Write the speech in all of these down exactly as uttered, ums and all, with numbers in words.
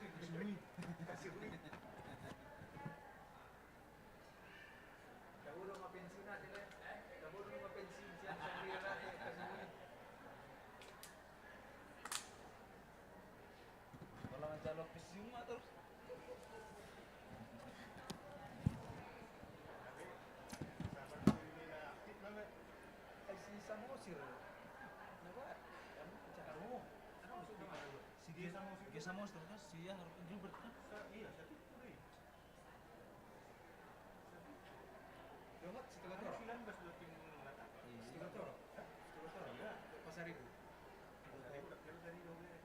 Kasih Rui. Kasih Rui. Tabodo ma pensiun ate, le? Eh? Tabodo ma pensiun sian Sambil ate, kasih Rui. Kalau mencalon pensiun mah terus. Ai si Samosir. Kenapa? Kamu bicara. Oh, kenapa sudah ada? Si Ge-, Samosir. Ge Samosir kan, si yang harus Gilbert kan? Sa-, iya, satu itu deh. Dohot Situbondo. Sembilan belas dua tim mengatakan. Iya. Situbondo. Hah? Situbondo. Iya. Pasaribu. Pasaribu, tapi dari dua belas.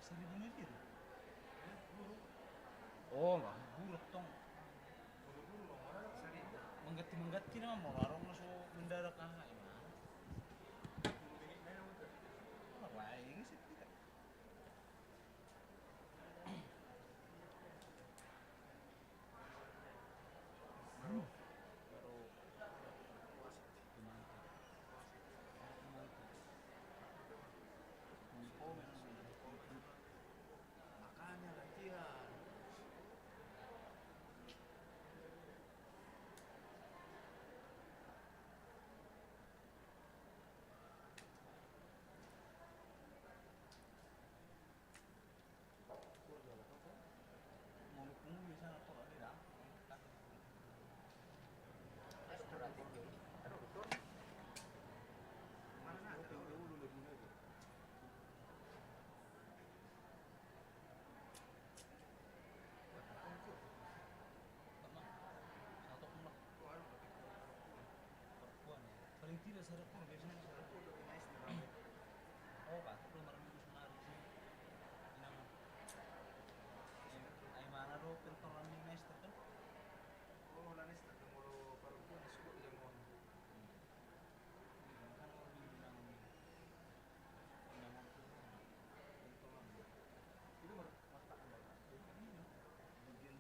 Pasaribu ini dia. Hah? Guru. Oh, mah guru tong. Guru-guru, mana Pasaribu? Mengganti-mengganti nama, mau warung langsung mendadak, ah, gimana? Guru ini mana, Bang? Mana, Bang? Ini sih tidak. Makanya latihan. Paling tidak sada kor biasanya sada kor. Oh, batuk do marminggu sonari. Inang. Ai mana do pintor ni master kan? Oh, Lanester do molo parempuan suka dia mau. Kan mau di inang. Inang. Pintor. Itu mar-, martak ada. Bagian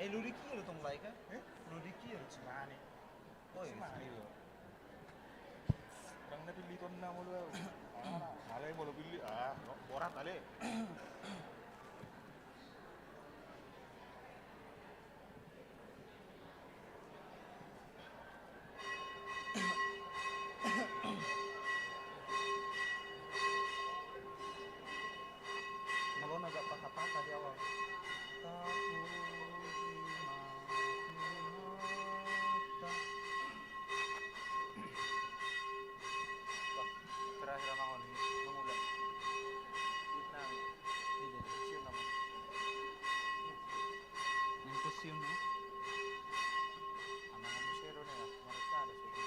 Eh, Lodi kia do tong lae kan? Eh? Lodi kia do tong lae. Oh, iya. Orang na pilih ton na molo. Ah, alai molo pilih, ah, borat ale. Molo na gak patah-patah di awal. Terakhir sama ngoni, mengulak. Nah, ini, siun nama. Yang kesium, no? Anak manusia do, nih, mereka ada sudah.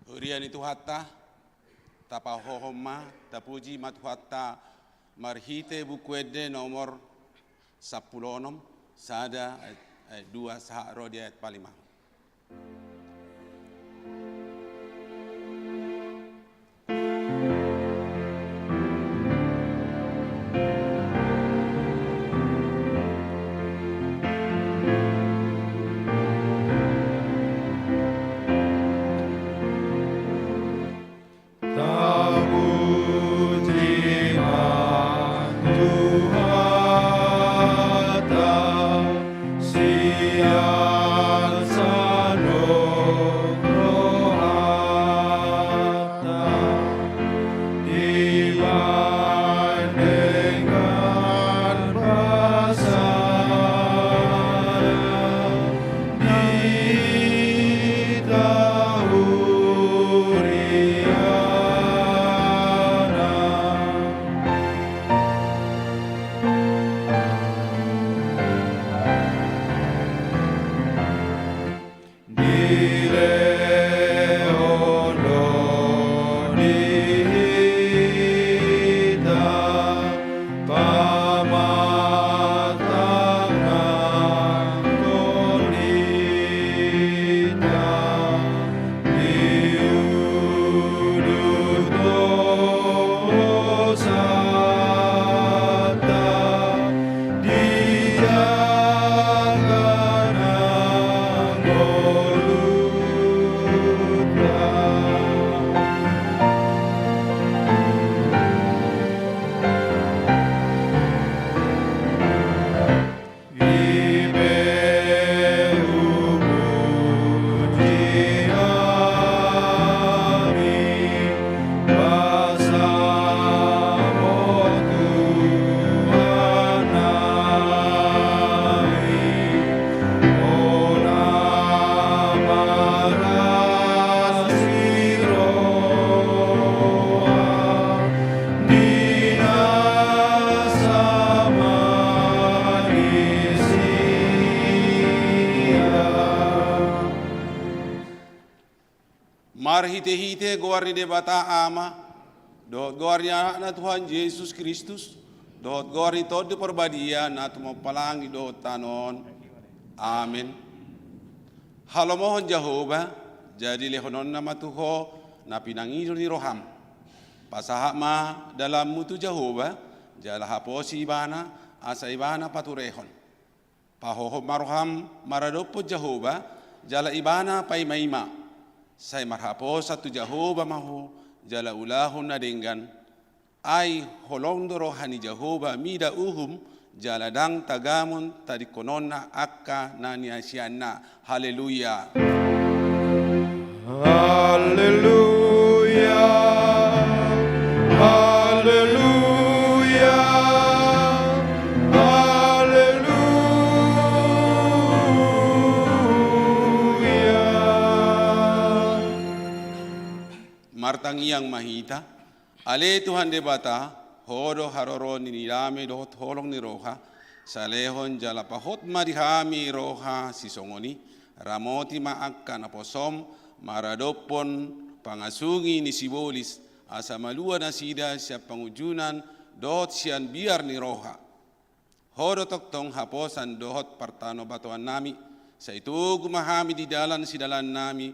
Huria ni Tuhanta, tapahohom ma, tapuji ma Tuhanta, marhite Buku Ende nomor sampulu onom, sada ayat, ayat dua sahat ro di ayat palimahon. Tapuji ma Tuhanta sian Marhite-hite goar ni Debata Ama, dohot goar ni Anakna Tuhan Jesus Kristus, dohot goar ni Tondi Parbadia na tumompa langit dohot tano on. Amen. Halomohon Jahowa, jadi lehononna ma tu ho na pinangido ni roham. Pasahat ma dalanmu tu Jahowa, jala haposi Ibana, asa Ibana paturehon. Pahohom ma roham maradophon Jahowa, jala Ibana paima-ima. Sai marhaposan tu Jahowa ma ho, jala ulahon na denggan. Ai holong do roha ni Jahowa mida uhum, jala ndang tagamon tadingkononna angka na niasianna. Haleluya. Haleluya. Haleluya. Haleluya. Martangiang ma hita. Ale Tuhan Debata, ho do haroro ni dame dohot holong ni roha, salehon jala pahot ma di hami roha sisongon i, ramoti ma angka naposom maradophon pangasungi ni sibolis, asa malua nasida sian pangunjunan dohot sian biar ni roha. Ho do tongtong haposan dohot partanobatoannami, sai togu ma hami di dalan sidalannami,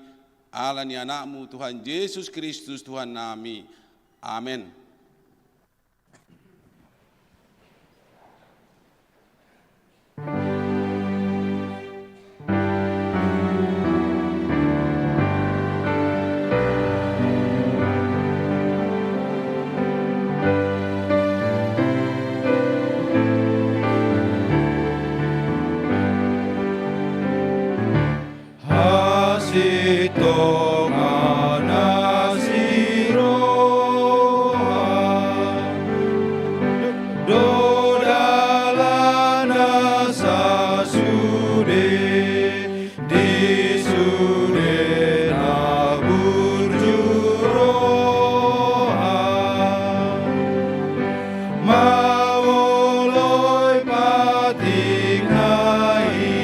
ala ni Anakmu Tuhan Jesus Kristus Tuhannami. Amen. Hasintongan ni roha do dalanna sasude, di sude na burju roha. Mangoloi patikna i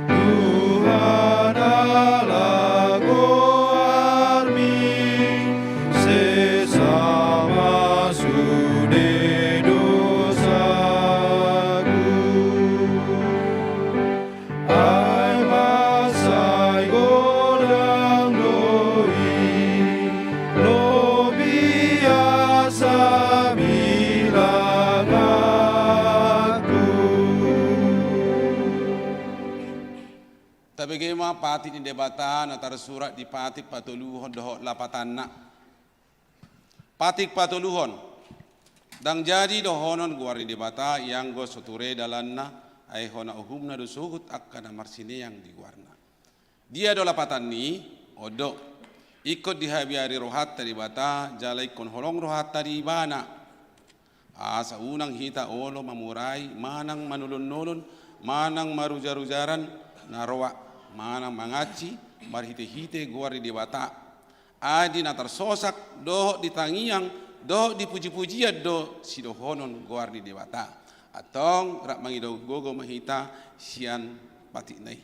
Tuhan ala goarmi, sesa ma sude dosaku. Ai mansai godang do i, lobi asa bilanganku. Tabege ma patik ni Debata na tarsurat di patik patoluhon dohot lapatanna. Patik patoluhon. Ndang jadi dohonon goar ni Debata, ianggo so ture dalanna, ai hona uhumna do sohot angka na marsineang di goarna. Dia do lapatan ni i? On do. Ingkon dihabiari rohanta Debata, jala ingkon holong rohanta di Ibana. Asa unang hita olo mamurai, manang manolon-nolon, manang marujar-ujaran na roa, manang mangansi marhite-hite goar ni Debata. Ai di na tarsosak, dohot di tangiang, dohot di puji-pujian do sidohonon goar ni Debata. Antong rap mangido gogo ma hita sian patikna i.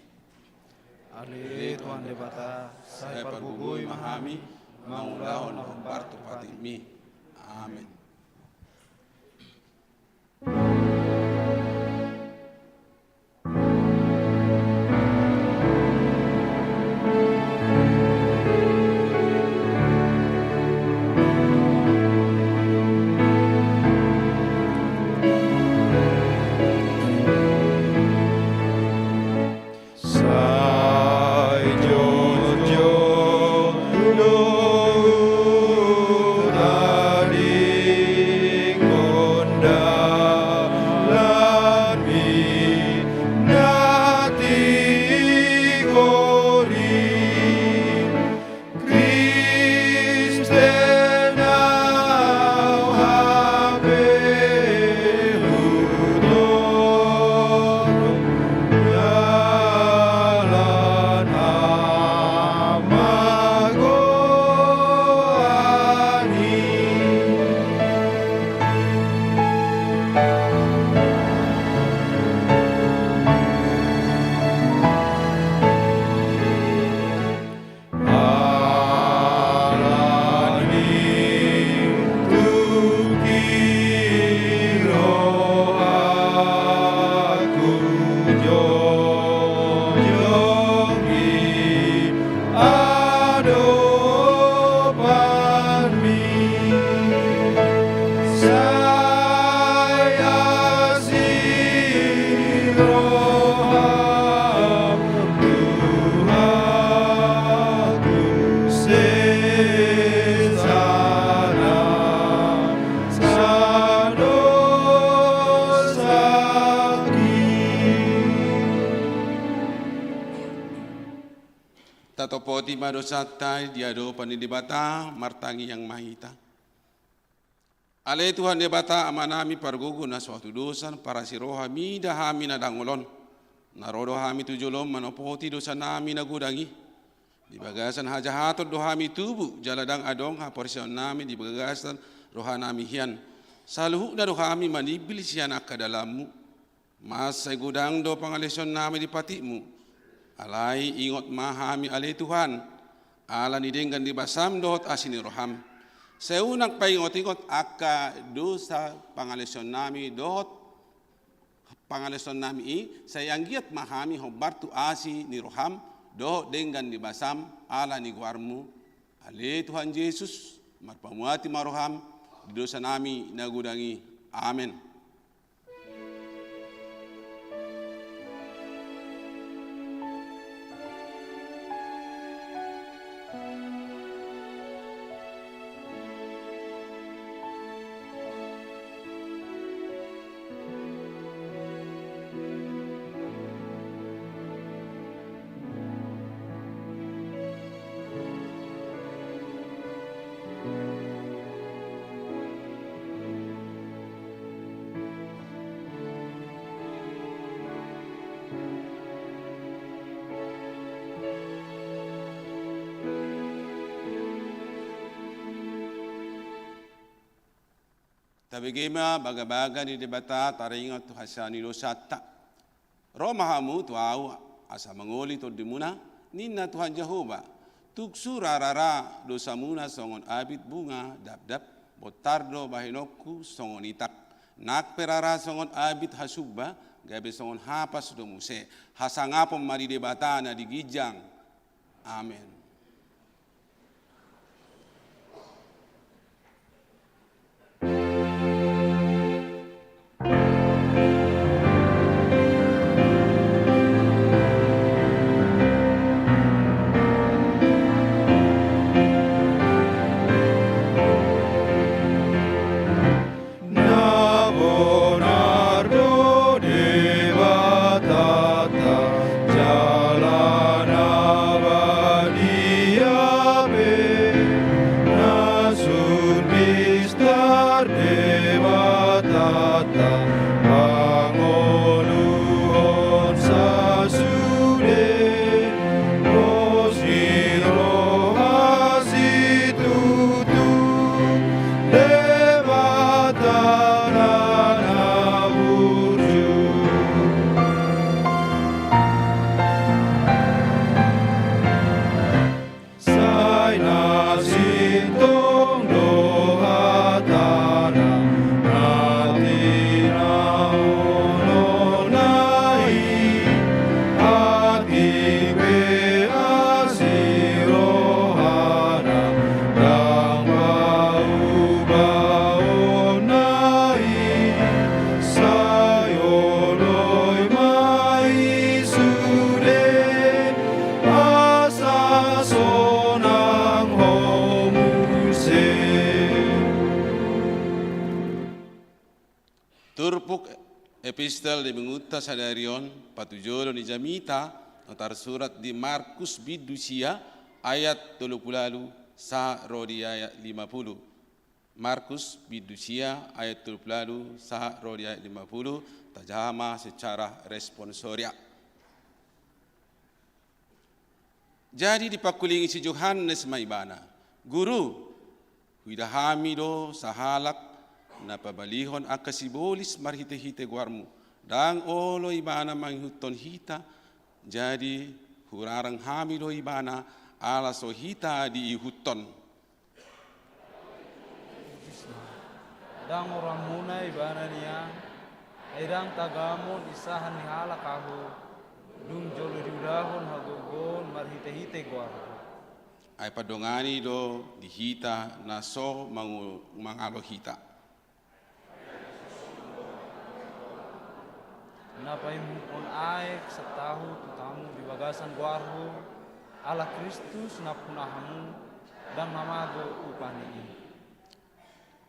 Ale Tuhan Debata, sai pargogoi ma hami mangulahon na hombar tu patikmi. Amen. Sai jongjong do huta di Poti ma dosanta di adopan ni Debata, martangiang ma hita. Ale Tuhan Debata, Amanami pargogo na so hatudosan, parasi roha mida hami na dangol on. Na ro do hami tu jolom manopoti dosanami na godang i. Di bagasan hajahaton do hami tubu, jala ndang adong haporseaonnami di bagasan rohanami hian. Saluhutna do hami manimbil sian angka dalanmu. Mansai godang do pangalesoonnami di patikmu. Alai ingot ma hami ale Tuhan, ala ni denggan ni basam dohot asi ni roham. Sai unang paingot-ingot angka dosa pangalesoonnami dohot pangalesoonnami i, sai anggiat ma hami hombar tu asi ni roham dohot denggan ni basam ala ni goarmu. Ale Tuhan Jesus, marpamuati ma roham di dosanami na godang i. Amen. Tabege ma bagabaga ni Debata taringot tu hasea ni dosanta. Ro ma hamu tu Ahu, asa mangoli tondimuna, ninna Tuhan Jahowa. Tung sura rara dosamuna songon abit bunga dapdap, bontar do bahenonku songon itak. Nang pe rara songon abit hasumba, gabe songon hapas do muse. Hasangapon ma di Debata na di ginjang. Amen. Na bonar do Debatanta, jala na badia pe, na sun mistar Debatanta, pangoluhon sasude, pos ni roha situtu. Debata na burju. Sai na sintong do hatana, na tinamononna i, atik pe asi rohana, ndang paubaonna i, sai oloi ma i sude, asa sonang ho muse. Turpuk epistel di minggunta sadari on, patujolo ni jamita, na tarsurat di Markus bindu sia ayat tolu pulu ualu sahat ro di ayat lima pulu. Markus bindu sia ayat tolu pulu ualu sahat ro di ayat lima pulu, tajaha ma secara responsoria. Jadi dipangkulingi si Johannes ma ibana, "Guru, huida hami do sahalak na pabalihon angka sibolis marhitehite goarmu, ndang olo ibana mangihuthon hita, jadi hurarang hami do ibana, ala so hita diihuthon." Ndang oramuna ibana nian, ai ndang tagamon isahan ni halak ahu, dung jolo diulahon hagogoon marhitehite goarhu. Ai pandongani do di hita na so mangu-, mangalo hita. Na paimhuthon aek santahu tu hamu di bagasan goarhu, ala Kristus nampuna hamu, ndang na mago upani i.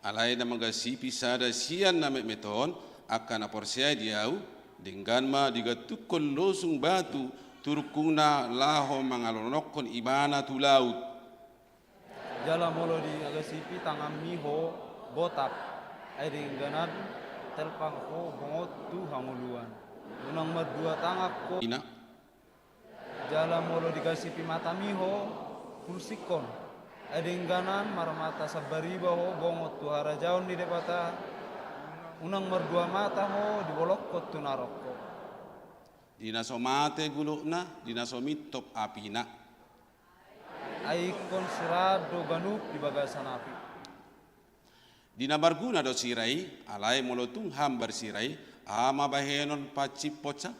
Alai na manggasipi sada sian na metmet on, angka na porsea di ahu, denggan ma digantungkon losung batu tu rungkungna laho mangalonokkon ibana tu laut. Jala molo digasipi tanganmi ho botak, ai dengganan telpang ho bongot tu hangoluan. Unang mardua tangan ho. Ina. Jala molo digasipi matami ho pulsikkon, ai dengganan marmata sambariba ho bongot tu harajaon ni Debata. Unang mardua mata ho dibolongkon tu naroko. Di na so mate gulukna, di na so mintop apina. Ai ingkon siraan do ganup di bagasan api. Di na marguna do sira i, alai molo tung hambar sira i, aha ma bahenon pansipponsa?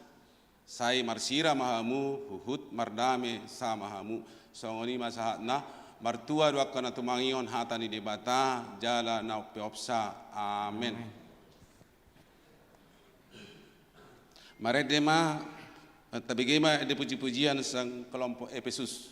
Sai marsira ma hamu, huhut mardame sa ma hamu. Songon i ma sahatna. Martua do angka na tumangihon hata ni Debata jala na umpeopsa. Amen. Amen. Marende ma, tabege ma ende puji-pujian sian kelompok Efesus.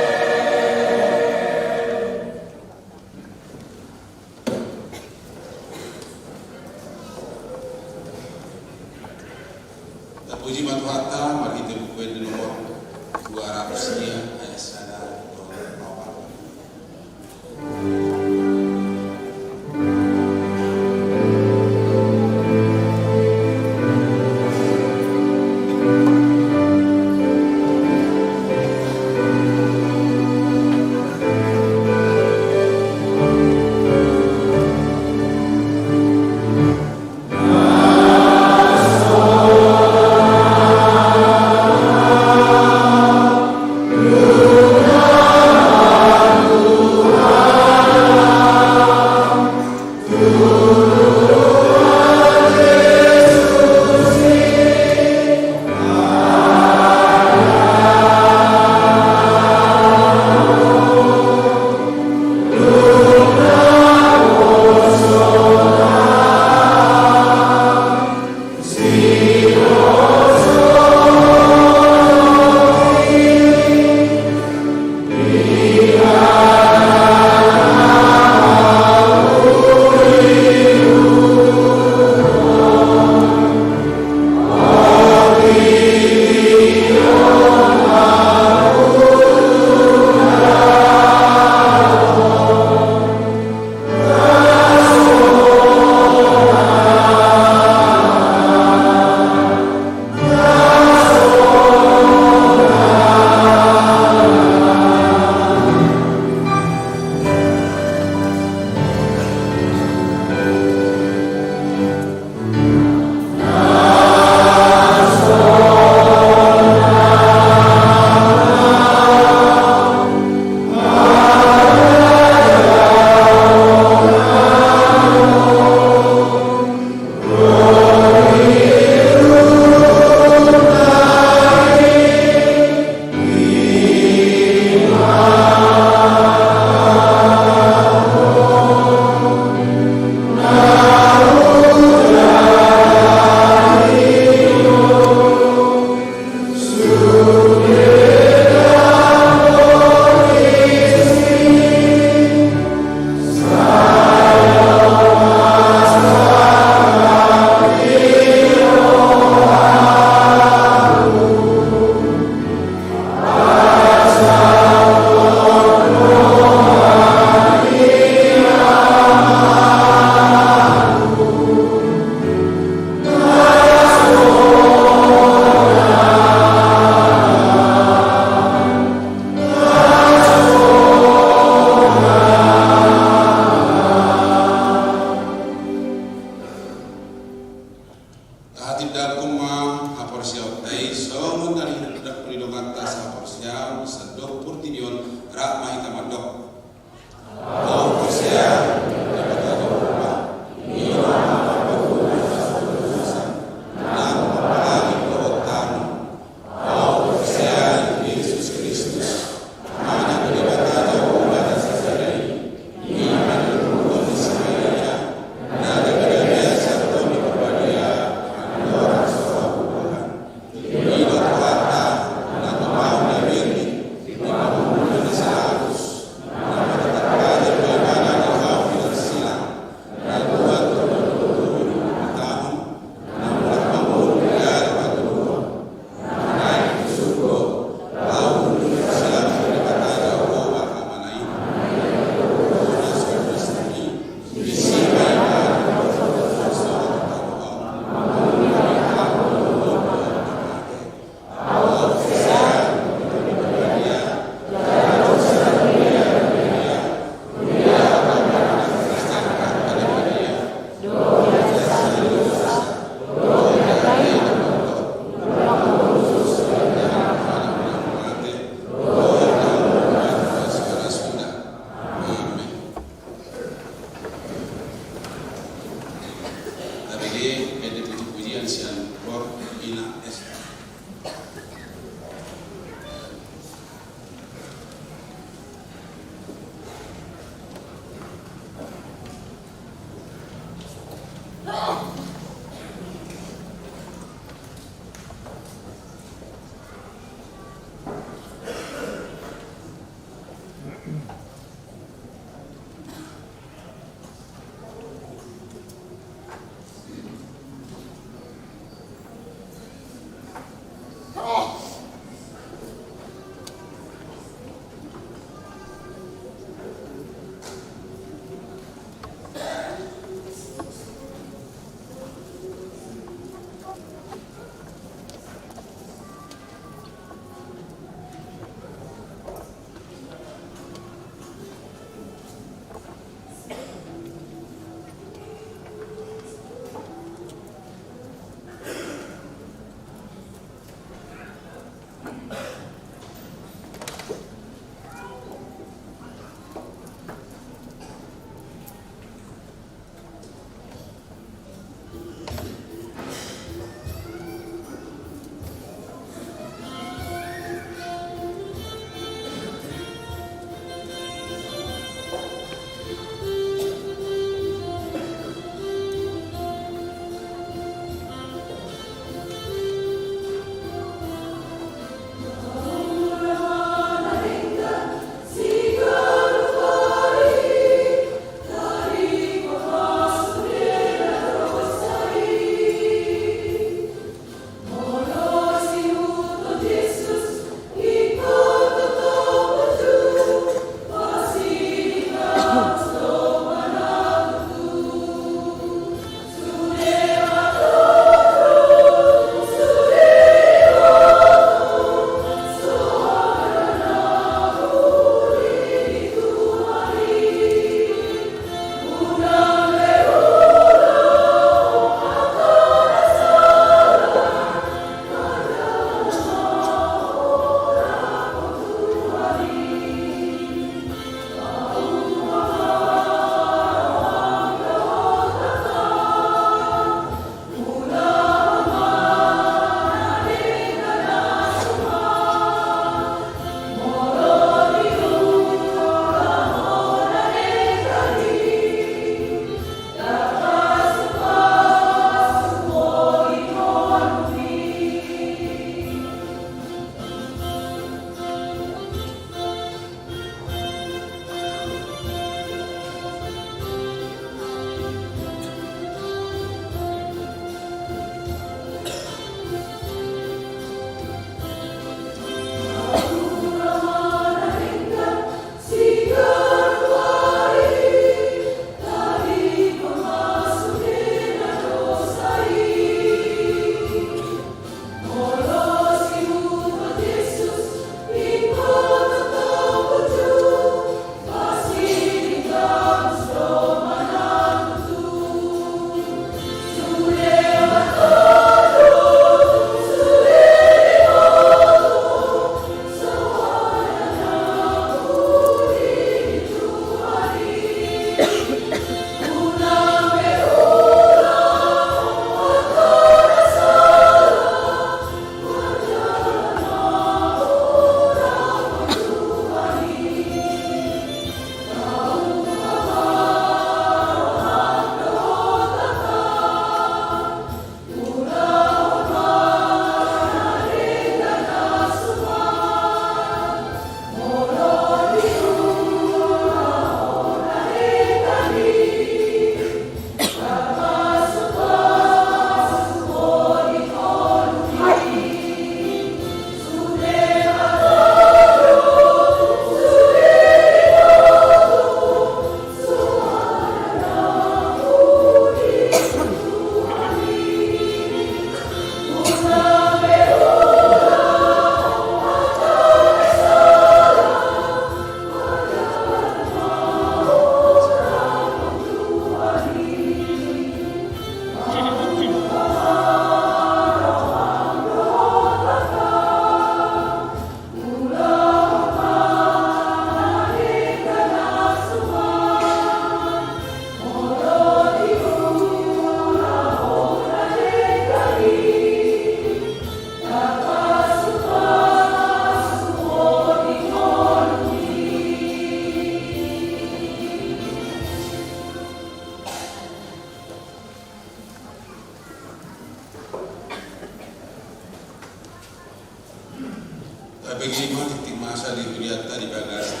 Bagi ma titik masa di huliatta di bagasan.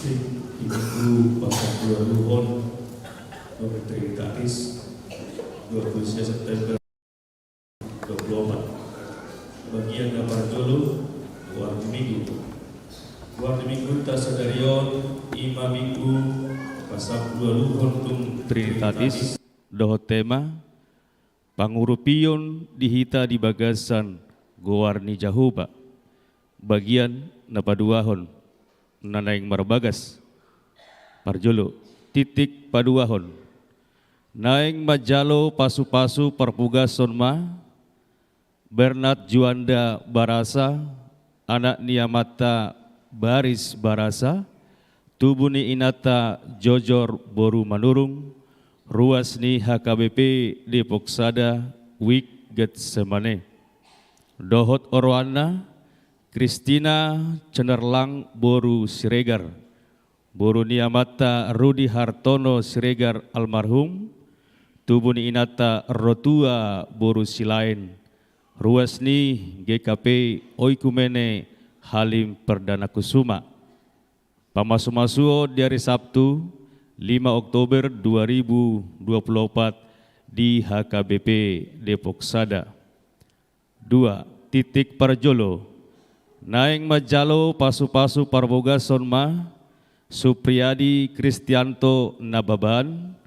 Di minggu pasampuluualuhon Trinitatis, dua puluh sia September dua puluh opat. Bagian na parjolo, goar ni minggu. Goar ni minggunta sadari on i ma minggu pasampuluualuhon dung Trinitatis, dohot tema Pangurupion di hita di bagasan goar ni Jahowa. Bagian na paduahon, na naeng marbagas. Parjolo, titik paduahon. Naeng manjalo pasupasu parbogason ma Bernard Juanda Barasa, anak ni amanta Baris Barasa, tubu ni inanta Jojor boru Manurung, ruas ni H K B P Depok Sada, Wik Getsemane. Dohot oroanna, Kristina Cenerlang boru Siregar, boru ni amanta Rudi Hartono Siregar almarhum, tubu ni inanta Rotua boru Silaen, ruas ni G K P Oikumene Halim Perdana Kusuma. Pamasumasuon di ari Sabtu, lima Oktober dua ribu dua puluh opat di H K B P Depok Sada. Dua, titik parjolo. Naeng manjalo pasupasu parbogason ma Supriadi Kristianto Nababan,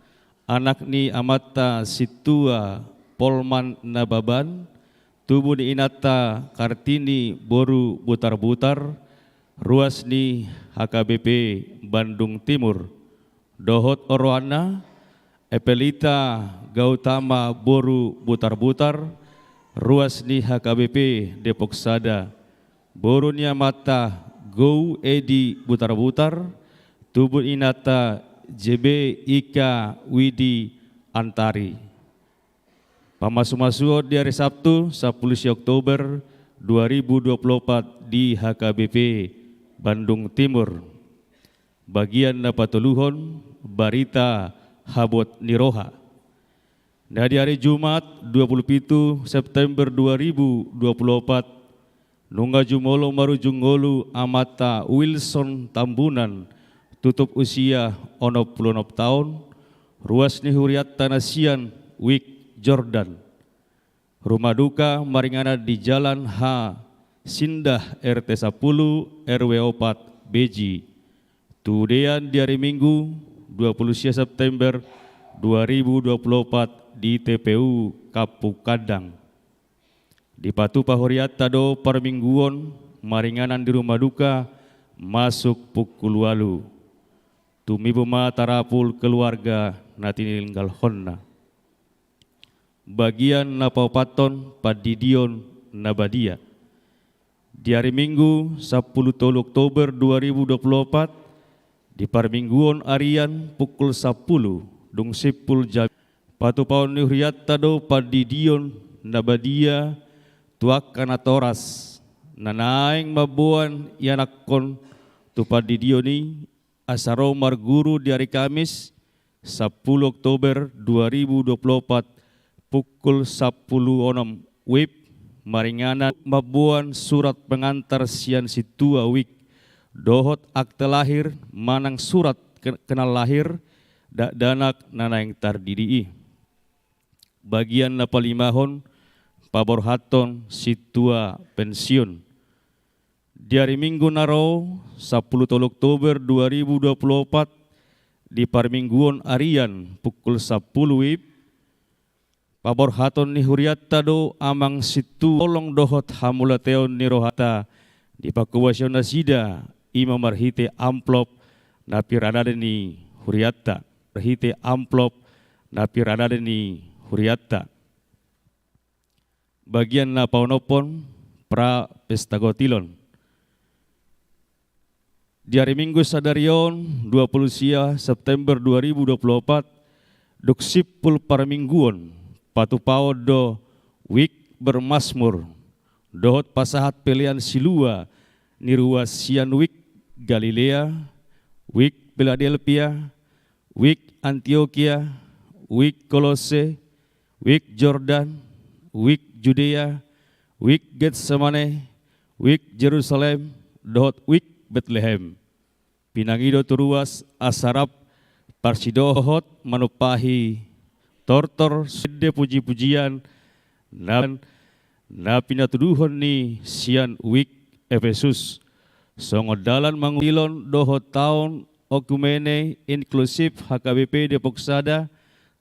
anak ni amanta Sintua Polman Nababan, tubu ni inanta Kartini boru Butarbutar, ruas ni H K B P Bandung Timur. Dohot oroanna, Epelita Gautama boru Butarbutar, ruas ni H K B P Depok Sada, boru ni amanta Gou Edi Butarbutar, tubu ni inanta J B Ika Widi Antari. Pamasumasuon di ari Sabtu, sampulu sia Oktober dua ribu dua puluh opat di H K B P Bandung Timur. Bagian na patoluhon, barita habot ni roha. Na di ari Jumat, dua puluh pitu September dua ribu dua puluh opat, nunga jumolo marujung ngolu amanta Wilson Tambunan, tutup usia onom pulu onom taon, ruas ni huriatta na sian Wik Jordan. Rumah duka maringanan di Jalan H Sindah, R T sampulu, R W opat, Beji. Tudean di ari Minggu, dua pulu sia September dua ribu dua puluh opat di T P U Kampung Kandang. Dipatupa huriatta do parmingguon maringanan di rumah duka masuk pukul ualu. Tumibu ma tarapul keluarga na tininggalhonna. Bagian na paopathon, pandidion na badia. Di ari Minggu, sampulu tolu Oktober dua ribu dua puluh opat, di parmingguon arian pukul sampulu, dung simpul jam, patupaon ni huriatta do pandidion na badia tu angka natoras, na naeng mamboan ianakhon tu pandidion i, asa ro marguru di ari Kamis, sampulu Oktober dua ribu dua puluh opat, pukul sampulu onom W I B, maringanan mamboan surat pengantar sian sintua W I B, dohot akte lahir manang surat ke-, kenal lahir, dakdanak na naeng tardidi i. Bagian na palimahon, paborhathon sintua pensiun. Di ari Minggu na ro, sampulu tolu Oktober dua ribu dua puluh opat, di parmingguon arian pukul sampulu W I B, paborhaton ni huriatta do amang sintua holong dohot hamauliateon ni rohanta, dipakuasion nasida, i ma marhite amplop na piradade ni huriatta, marhite amplop na piradade ni huriatta. Bagian na paonomhon, pra pesta gotilon. Di ari Minggu sadari on, dua pulu sia September dua ribu dua puluh opat, dung simpul parmingguon, patupaon do W I B bermasmur, dohot pasahat pelean silua ni ruas sian wijk Galilea, wijk Piladelpia, wijk Antiokia, wijk Kolosse, wijk Jordan, wijk Judea, wijk Getsemane, wijk Jerusalem, dohot wijk Betlehem. Pinangido tu ruas asa rap parsidohot manumpahi tortor sude pujipujian na, na pinatuduhon ni sian wijk Epesus. Songon dalan mangutilon dohot taon oikumene inklusif H K B P Depok Sada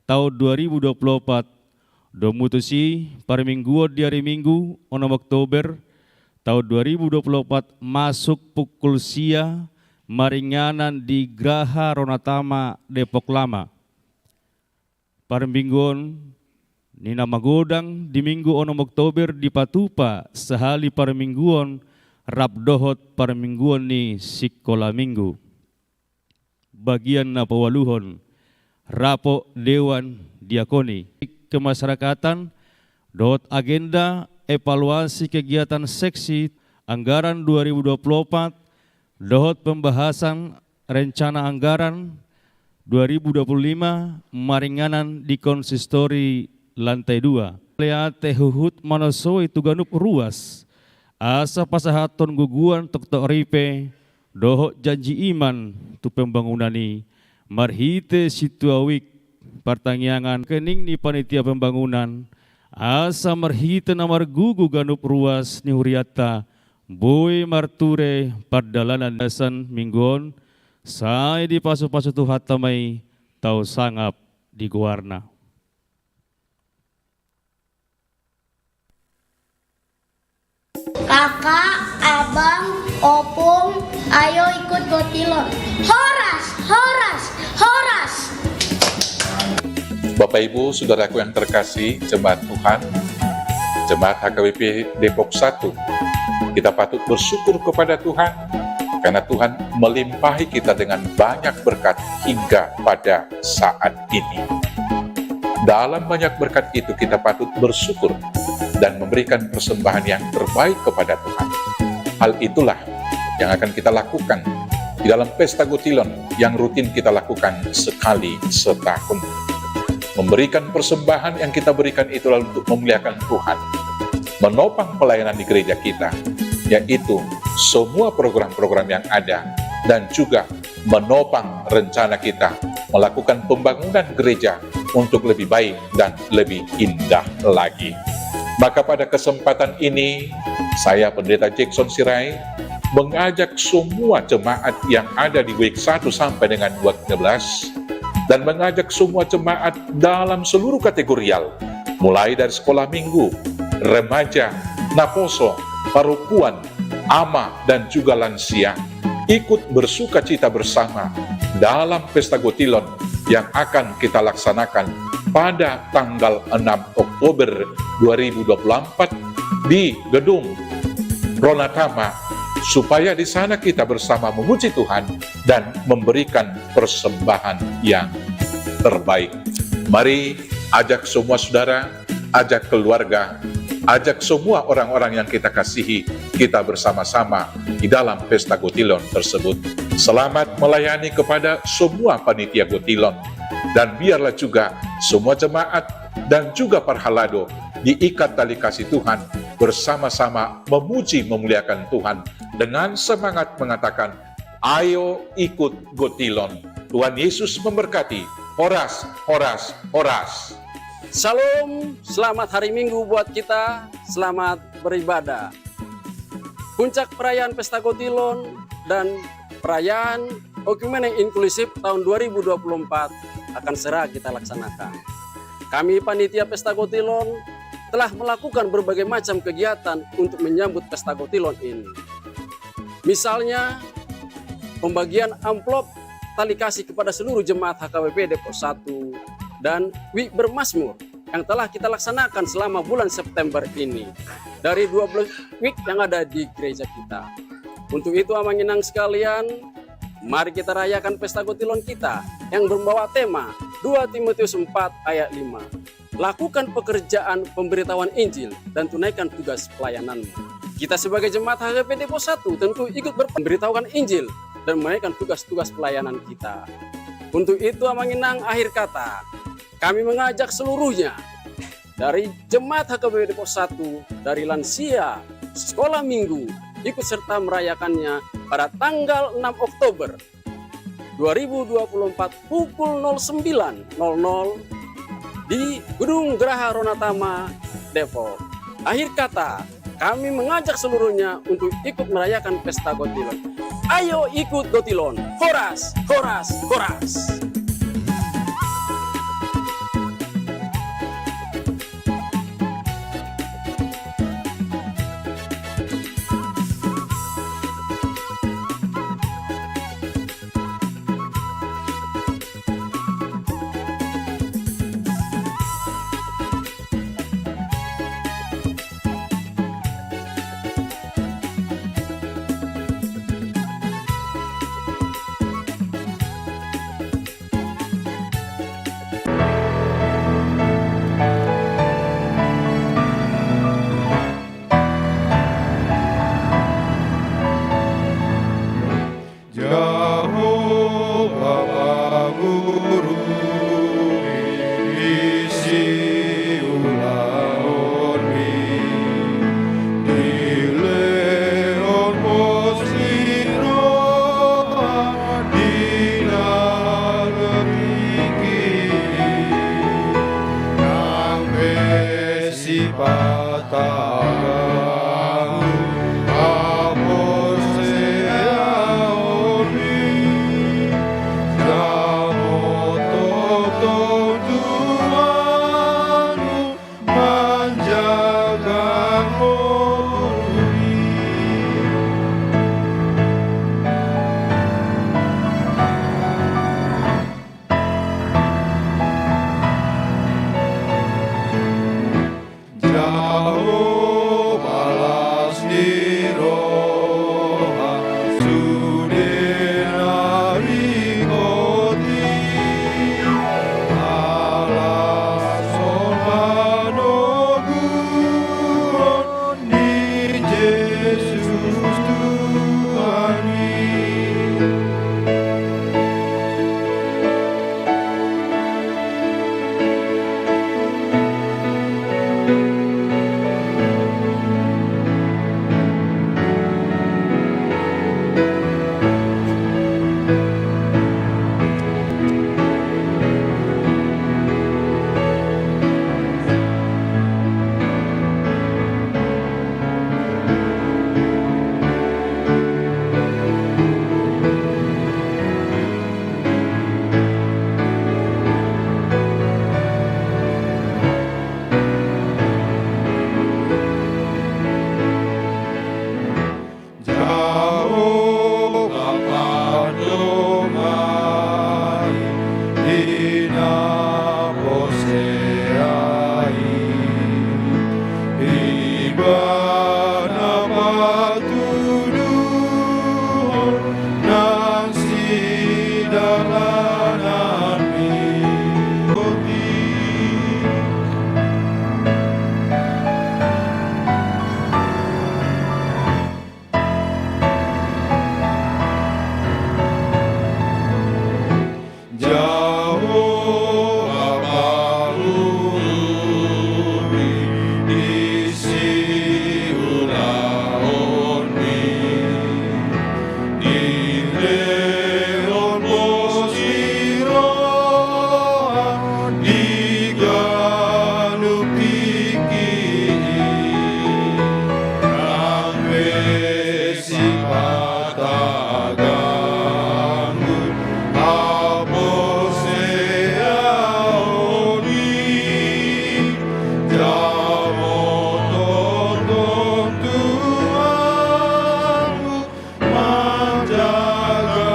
taon dua ribu dua puluh opat. Domu tusi, parmingguon di ari Minggu onom Oktober taon dua ribu dua puluh opat masuk pukul sia maringanan di Graha Ronatama Depok Lama. Parmingguon ni na magodang di Minggu onom Oktober dipatupa sahali parmingguon rap dohot parmingguon ni sikola Minggu. Bagian na paualuhon, rapo Dewan Diakoni. Kemasyarakatan dohot agenda evaluasi kegiatan seksi anggaran dua ribu dua puluh opat dohot pembahasan rencana anggaran dua ribu dua puluh lima maringanan di konsistori lantai dua. Mauliate huhut manosoi tu ganup ruas asa pasahathon gogoan toktok ripe dohot janji iman tu pembangunan i marhite sintua wijk partangiangan rekening ni panitia pembangunan, asa marhite na margugu ganup ruas ni hurianta boi marture pardalanan di bagasan Minggu on. Sai dipasupasu Tuhanta ma i, tau sangap di goarna. Kakak, abang, opung, ayo ikut gotilon. Horas, horas, horas. Bapak, Ibu, saudaraku yang terkasih, jemaat Tuhan, jemaat H K B P Depok Satu, kita patut bersyukur kepada Tuhan karena Tuhan melimpahi kita dengan banyak berkat hingga pada saat ini. Dalam banyak berkat itu, kita patut bersyukur dan memberikan persembahan yang terbaik kepada Tuhan. Hal itulah yang akan kita lakukan di dalam Pesta Gotilon yang rutin kita lakukan sekali setahun. Memberikan persembahan yang kita berikan itulah untuk memuliakan Tuhan, menopang pelayanan di gereja kita, yaitu semua program-program yang ada, dan juga menopang rencana kita melakukan pembangunan gereja untuk lebih baik dan lebih indah lagi. Maka pada kesempatan ini, saya, Pendeta Jackson Sirait, mengajak semua jemaat yang ada di wijk satu sampai dengan wijk lima belas, dan mengajak semua jemaat dalam seluruh kategorial, mulai dari sekolah minggu, remaja, naposo, parompuan, ama, dan juga lansia, ikut bersukacita bersama dalam Pesta Gotilon yang akan kita laksanakan pada tanggal enam Oktober dua ribu dua puluh empat di Gedung Ronatama, supaya di sana kita bersama memuji Tuhan dan memberikan persembahan yang terbaik. Mari, ajak semua saudara, ajak keluarga, ajak semua orang-orang yang kita kasihi, kita bersama-sama di dalam Pesta Gotilon tersebut. Selamat melayani kepada semua panitia Gotilon, dan biarlah juga semua jemaat dan juga parhalado diikat tali kasih Tuhan, bersama-sama memuji memuliakan Tuhan dengan semangat mengatakan, "Ayo ikut Gotilon." Tuhan Yesus memberkati. Horas, horas, horas. Shalom, selamat hari Minggu buat kita, selamat beribadah. Puncak perayaan Pesta Gotilon dan perayaan Oikumene Inklusif tahun dua ribu dua puluh empat akan segera kita laksanakan. Kami, panitia Pesta Gotilon, telah melakukan berbagai macam kegiatan untuk menyambut Pesta Gotilon ini. Misalnya, pembagian amplop tali kasih kepada seluruh jemaat H K B P Depok Satu dan Wijk Bermazmur yang telah kita laksanakan selama bulan September ini dari dua belas wijk yang ada di gereja kita. Untuk itu, Amang Inang sekalian, mari kita rayakan Pesta Gotilon kita yang membawa tema dua Timotius empat ayat lima. Lakukan pekerjaan pemberitahuan Injil dan tunaikan tugas pelayananmu. Kita sebagai jemaat H K B P Depok satu tentu ikut ber-, memberitahukan Injil dan menunaikan tugas-tugas pelayanan kita. Untuk itu, Amang Inang, akhir kata, kami mengajak seluruhnya dari jemaat H K B P Depok satu, dari lansia, sekolah minggu, ikut serta merayakannya pada tanggal enam Oktober dua ribu dua puluh empat pukul nol sembilan nol nol di Gedung Graha Ronatama, Depok. Akhir kata, kami mengajak seluruhnya untuk ikut merayakan pesta Gotilon. Ayo ikut Gotilon. Horas, horas, horas. Jahowa pangurumi, disi ulaonmi, dilehon pos ni roha di na tingki, nang pe sipata Jahowa las ni roha, sude na ringkot i, alas on hanoguon ni Jesus Tuhan i. Jahowa pandongai di na porsea i, Ibana patuduhon nang sidalanan ni roti. Jahowa pangurumi, disi ulaonmi, dilehon pos ni roha di ganup tingki, nang pe sipata ganggu haporseaonmi, jamotothon Tuhan manjaga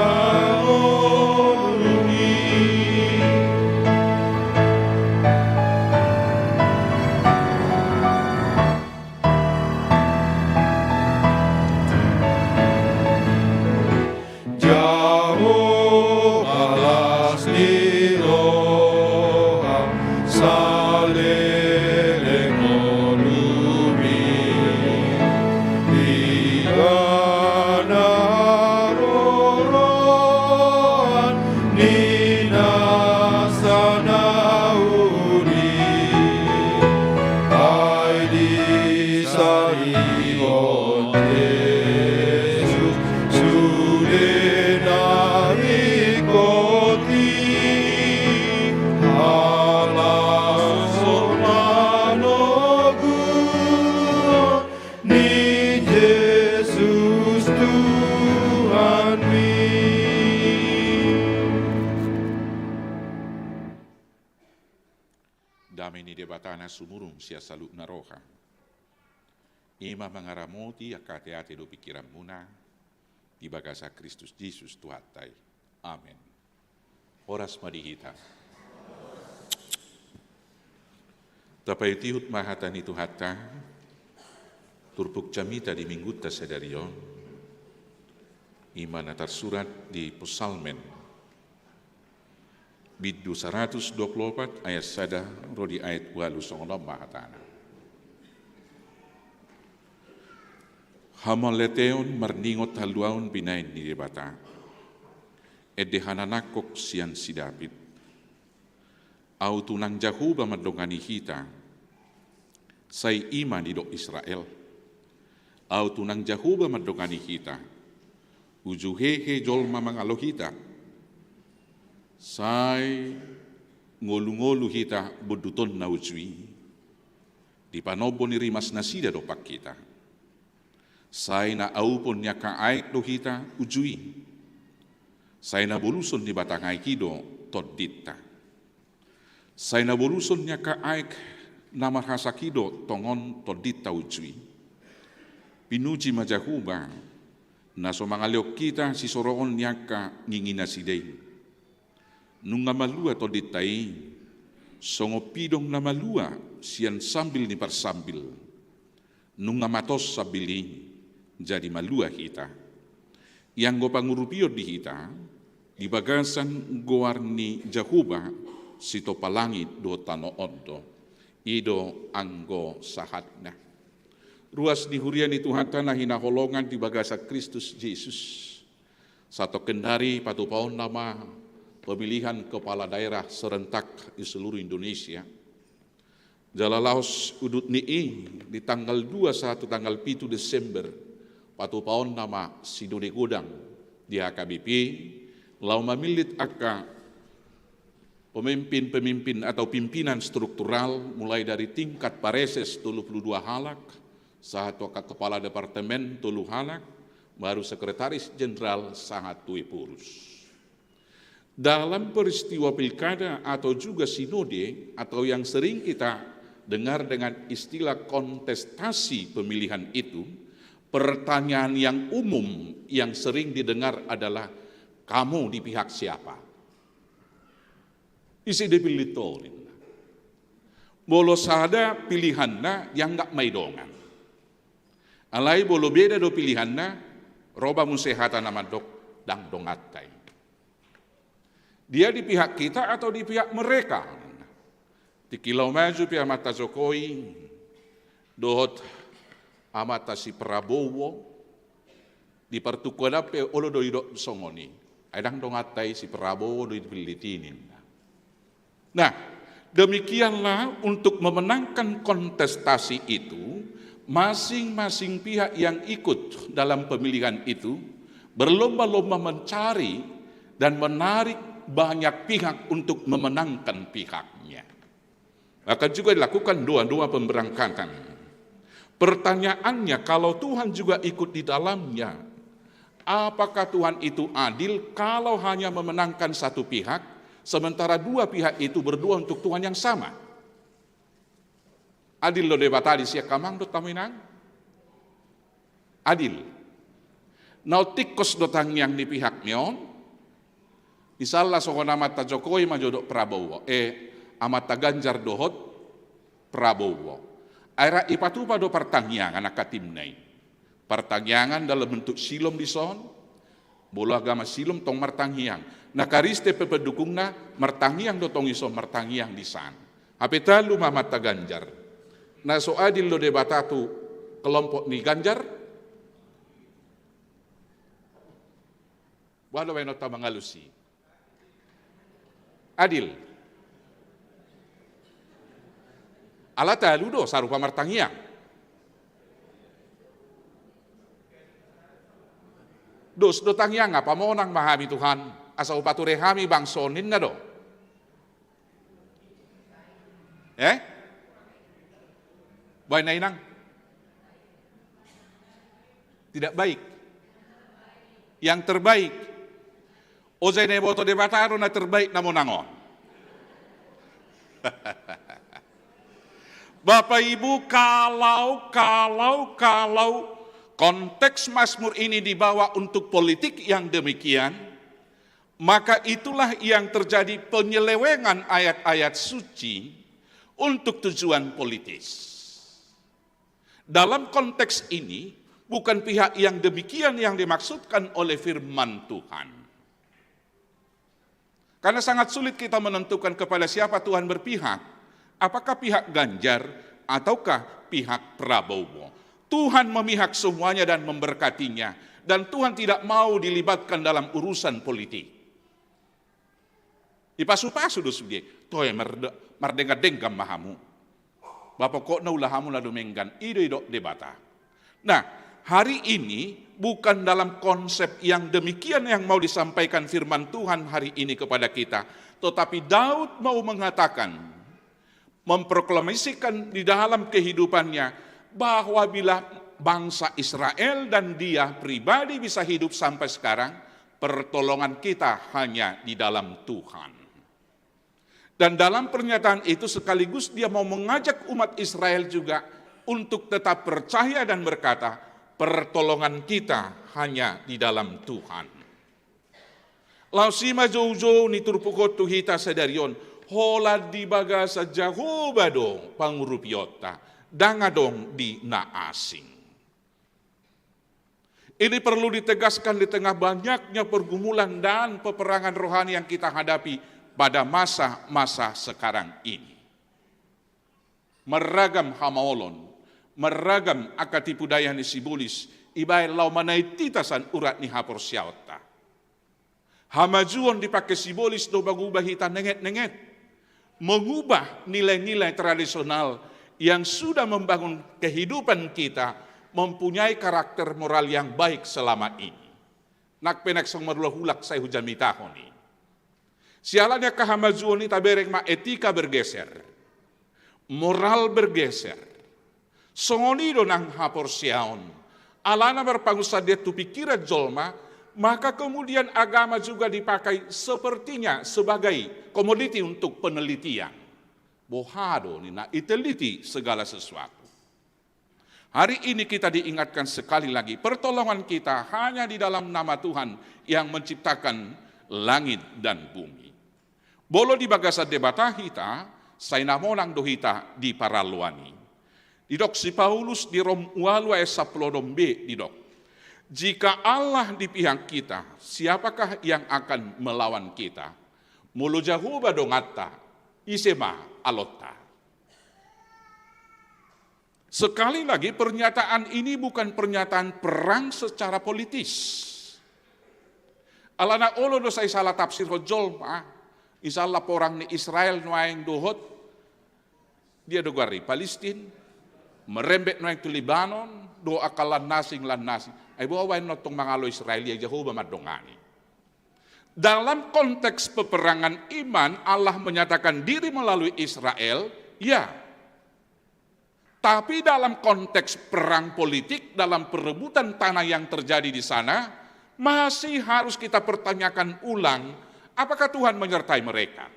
Dame ni Debata na sumurung sian saluhutna roha, i ma mangaramoti angka ateate dohot pingkiranmuna di bagasan Kristus Jesus Tuhanta i. Amen. Horas ma di hita. Tapaihutihut ma hata ni Tuhanta, turpuk jamita di Minggunta sadari on, i ma na tarsurat di Psalmen, bindu saratus dua pulu opat, ayat sada ro di ayat ualu. Songon on ma hatana. Hamauliateon marningot haluaon binahen ni Debata, ende hananangkok sian si Daud. Ahu tu nang Jahowa mandongani hita, sai i ma didok Israel. Ahu tu nang Jahowa mandongani hita, uju hehe jolma mangalo hita. Sai ngolungolu hita bonduton na uju i, di panombo ni rimas nasida dompak hita. Sai na aupon ni angka aek do hita uju i. Sai na boluson ni batang aek i do tondinta. Sai na boluson ni angka aek na marhasak i do tongon tondinta uju i. Pinuji ma Jahowa, na so mangalehon hita sisoroon ni angka ngingi nasida i. Nunga malua tondinta i, songon pidong na malua sian sambil ni parsambil. Nunga matos sambil i, jadi malua hita. Ianggo pangurupion di hita, di bagasan goar ni Jahowa, sitompa langit dohot tano on do. I do anggo sahatna. Ruas ni huria ni Tuhanta na hinaholongan di bagasan Kristus Jesus. Satongkin nari patupaonna ma pemilihan kepala daerah serentak di seluruh Indonesia. Jala laos udut ni i di tanggal dua sahat tu tanggal pitu Desember, patupaonna ma sinode godang di H K B P, laho mamillit angka pemimpin-pemimpin atau pimpinan struktural, mulai dari tingkat pareses tolu pulu dua halak, sahat tu angka kepala departemen tolu halak, baru sekretaris jenderal sahat tu Ephorus. Dalam peristiwa pilkada atau juga sinode atau yang sering kita dengar dengan istilah kontestasi pemilihan itu, pertanyaan yang umum yang sering didengar adalah, "Kamu di pihak siapa?" Ise dipillit ho ninna. Molo sada pilihanna, dianggap ma i dongan. Alai molo beda do pilihanna, ro ma muse hata na mandok, "Ndang donganta i." Dia di pihak kita atau di pihak mereka? Tingki laho maju pe Amanta Jokowi dohot Amanta si Prabowo, di partukkoan pe olo do didok songon i. Ai ndang donganta i si Prabowo do dipillit i ninna. Nah, demikianlah untuk memenangkan kontestasi itu, masing-masing pihak yang ikut dalam pemilihan itu berlomba-lomba mencari dan menarik banyak pihak untuk memenangkan pihaknya. Akan juga dilakukan doa-doa pemberangkatan. Pertanyaannya, kalau Tuhan juga ikut di dalamnya, apakah Tuhan itu adil kalau hanya memenangkan satu pihak, sementara dua pihak itu berdoa untuk Tuhan yang sama? Adil do Debata di sian hamu amang dohot hamu inang? Adil. Na tingkos do tangiang ni pihak ni on. Misalna songon Amanta Jokowi ma jo dohot Prabowo, eh, Amanta Ganjar dohot Prabowo. Ai rap ipatupa do partangiangan angka timna i. Partangiangan dalam bentuk silom dison, molo agama silom tong martangiang. Na Kristen pe pendukungna martangiang do tong dison, martangiang disan. Hape talu ma Amanta Ganjar. Na so adil do Debata tu kelompok ni Ganjar? Boha do baenonta mangalusi? Adil. Ala talu do sarupa martangiang. Dos do tangiang, "Pamonang ma hami Tuhan, asa hupature hami bangso on," ninna do. Eh? Baen na inang? Tidak baik. Yang terbaik. Ojai na diboto Debata do na terbaik na monang on. Bapak Ibu, kalau, kalau, kalau konteks Mazmur ini dibawa untuk politik yang demikian, maka itulah yang terjadi penyelewengan ayat-ayat suci untuk tujuan politis. Dalam konteks ini, bukan pihak yang demikian yang dimaksudkan oleh firman Tuhan. Karena sangat sulit kita menentukan kepada siapa Tuhan berpihak. Apakah pihak Ganjar ataukah pihak Prabowo? Tuhan memihak semuanya dan memberkatinya. Dan Tuhan tidak mau dilibatkan dalam urusan politik. Dipasu-pasu do sude, toe merde-, mardenggan-denggan ma hamu. Ba pokokna ula hamu na dumenggan, i do didok Debata. Nah, hari ini bukan dalam konsep yang demikian yang mau disampaikan firman Tuhan hari ini kepada kita. Tetapi Daud mau mengatakan, memproklamasikan di dalam kehidupannya bahwa bila bangsa Israel dan dia pribadi bisa hidup sampai sekarang, pertolongan kita hanya di dalam Tuhan. Dan dalam pernyataan itu sekaligus dia mau mengajak umat Israel juga untuk tetap percaya dan berkata, "Pertolongan kita hanya di dalam Tuhan." Laos i ma joujou ni turpuk on tu hita sadari on, holan di bagasan Jahowa do pangurupionta, ndang adong di na asing. Ini perlu ditegaskan di tengah banyaknya pergumulan dan peperangan rohani yang kita hadapi pada masa-masa sekarang ini. Marragam hamaolon, marragam angka tipu daya ni sibolis, ibaen laho manaiti hita sian urat ni haporseaonta. Hamajuon dipake sibolis do mangubah hita nenget-nenget. Mengubah nilai-nilai tradisional yang sudah membangun kehidupan kita mempunyai karakter moral yang baik selama ini. Nang pe naeng songon marula hulak sai hujamitahon i. Siala ni angka hamajuon i tabereng ma etika bergeser. Moral bergeser. Songon i do nang haporseaon. Alana marpangunsandean tu pikiran jolma, maka kemudian agama juga dipakai sepertinya sebagai komoditi untuk penelitian. Boha do ninna i teliti segala sesuatu. Hari ini kita diingatkan sekali lagi, pertolongan kita hanya di dalam nama Tuhan yang menciptakan langit dan bumi. Molo di bagasan Debata hita, sai na monang do hita di paralluan i. Didok si Paulus di Rom ualu ayat sampulu onom b didok, "Jika Allah di pihak kita, siapakah yang akan melawan kita? Molo Jahowa donganta, ise ma alonta?" Sekali lagi, pernyataan ini bukan pernyataan perang secara politis. Alana olo do sai salah tafsirhon jolma, misalna porang ni Israel nuaeng dohot, dia do goar i, Palistin, merembet nuaeng tu Libanon, dohot angka lan asing, lan asing. Ai boha baen on tong mangalo Israel, ia Jahowa mandongani. Dalam konteks peperangan iman, Allah menyatakan diri melalui Israel, ya. Tapi dalam konteks perang politik, dalam perebutan tanah yang terjadi di sana, masih harus kita pertanyakan ulang, apakah Tuhan menyertai mereka?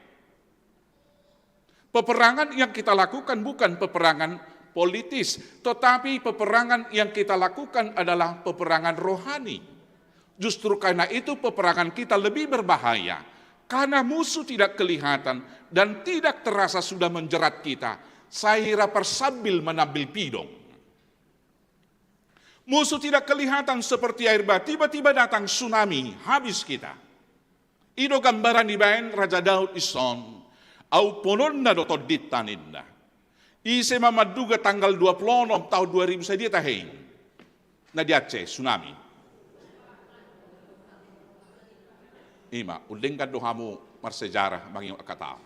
Peperangan yang kita lakukan bukan peperangan politis, tetapi peperangan yang kita lakukan adalah peperangan rohani. Justru karena itu peperangan kita lebih berbahaya, karena musuh tidak kelihatan dan tidak terasa sudah menjerat kita, sai ra parsambil manambil pidong. Musuh tidak kelihatan seperti air bah, tiba-tiba datang tsunami, habis kita. I do gambaran dibaen Raja Daud dison, "Au pononna do tondinta," ninna. Ise ma manduga tanggal dua puluh enam tahun dua ribu sadia tahe i na di Aceh tsunami? I ma, undenggan do hamu marsejarah mangihuthon angka taon.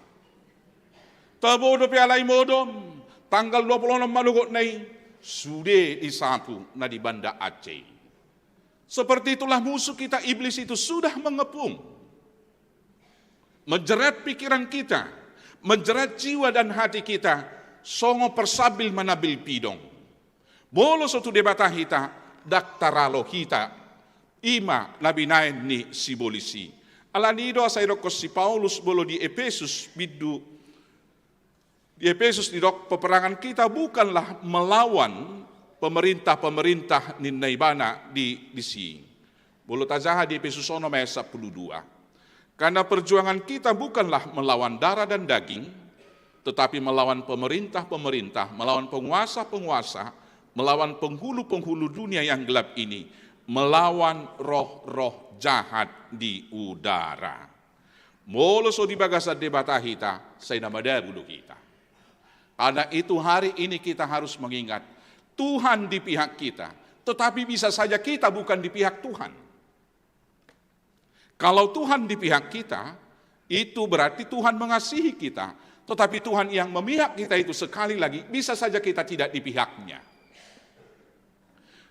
Tabo dope alai modom, tanggal dua puluh enam manogotna i, sude disapu na di Banda Aceh i. Seperti itulah musuh kita iblis itu sudah mengepung, menjerat pikiran kita, menjerat jiwa dan hati kita, songon parsambil manambil pidong. Molo so tu Debata hita, ndang taralo hita I ma na binaen ni sibolis i. Alani i do asa idokkon si Paulus molo di Epesus bindu, di Epesus didok, peperangan kita bukanlah melawan pemerintah-pemerintah ninna ibana di, disi. Molo tajaha di Epesus onom ayat sampulu dua. Karena perjuangan kita bukanlah melawan darah dan daging, tetapi melawan pemerintah-pemerintah, melawan penguasa-penguasa, melawan penghulu-penghulu dunia yang gelap ini, melawan roh-roh jahat di udara. Molo so di bagasan Debata hita, sai na madabu do hita. Karena itu hari ini kita harus mengingat, Tuhan di pihak kita, tetapi bisa saja kita bukan di pihak Tuhan. Kalau Tuhan di pihak kita, itu berarti Tuhan mengasihi kita. Tetapi Tuhan yang memihak kita itu sekali lagi, bisa saja kita tidak di pihaknya.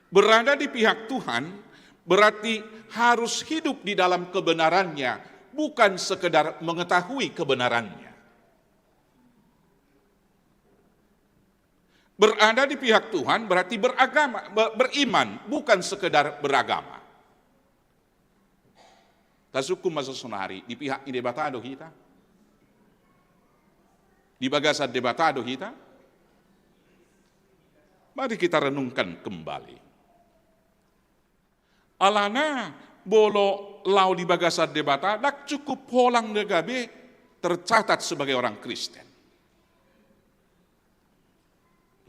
Berada di pihak Tuhan berarti harus hidup di dalam kebenarannya, bukan sekedar mengetahui kebenarannya. Berada di pihak Tuhan berarti beragama, be-, beriman, bukan sekedar beragama. Tasungkun ma sonari, di pihak ni Debata do hita? Di bagasan Debata do hita? Mari kita renungkan kembali. Alana molo laho di bagasan Debata, ndang cukup holan na gabe tercatat sebagai orang Kristen.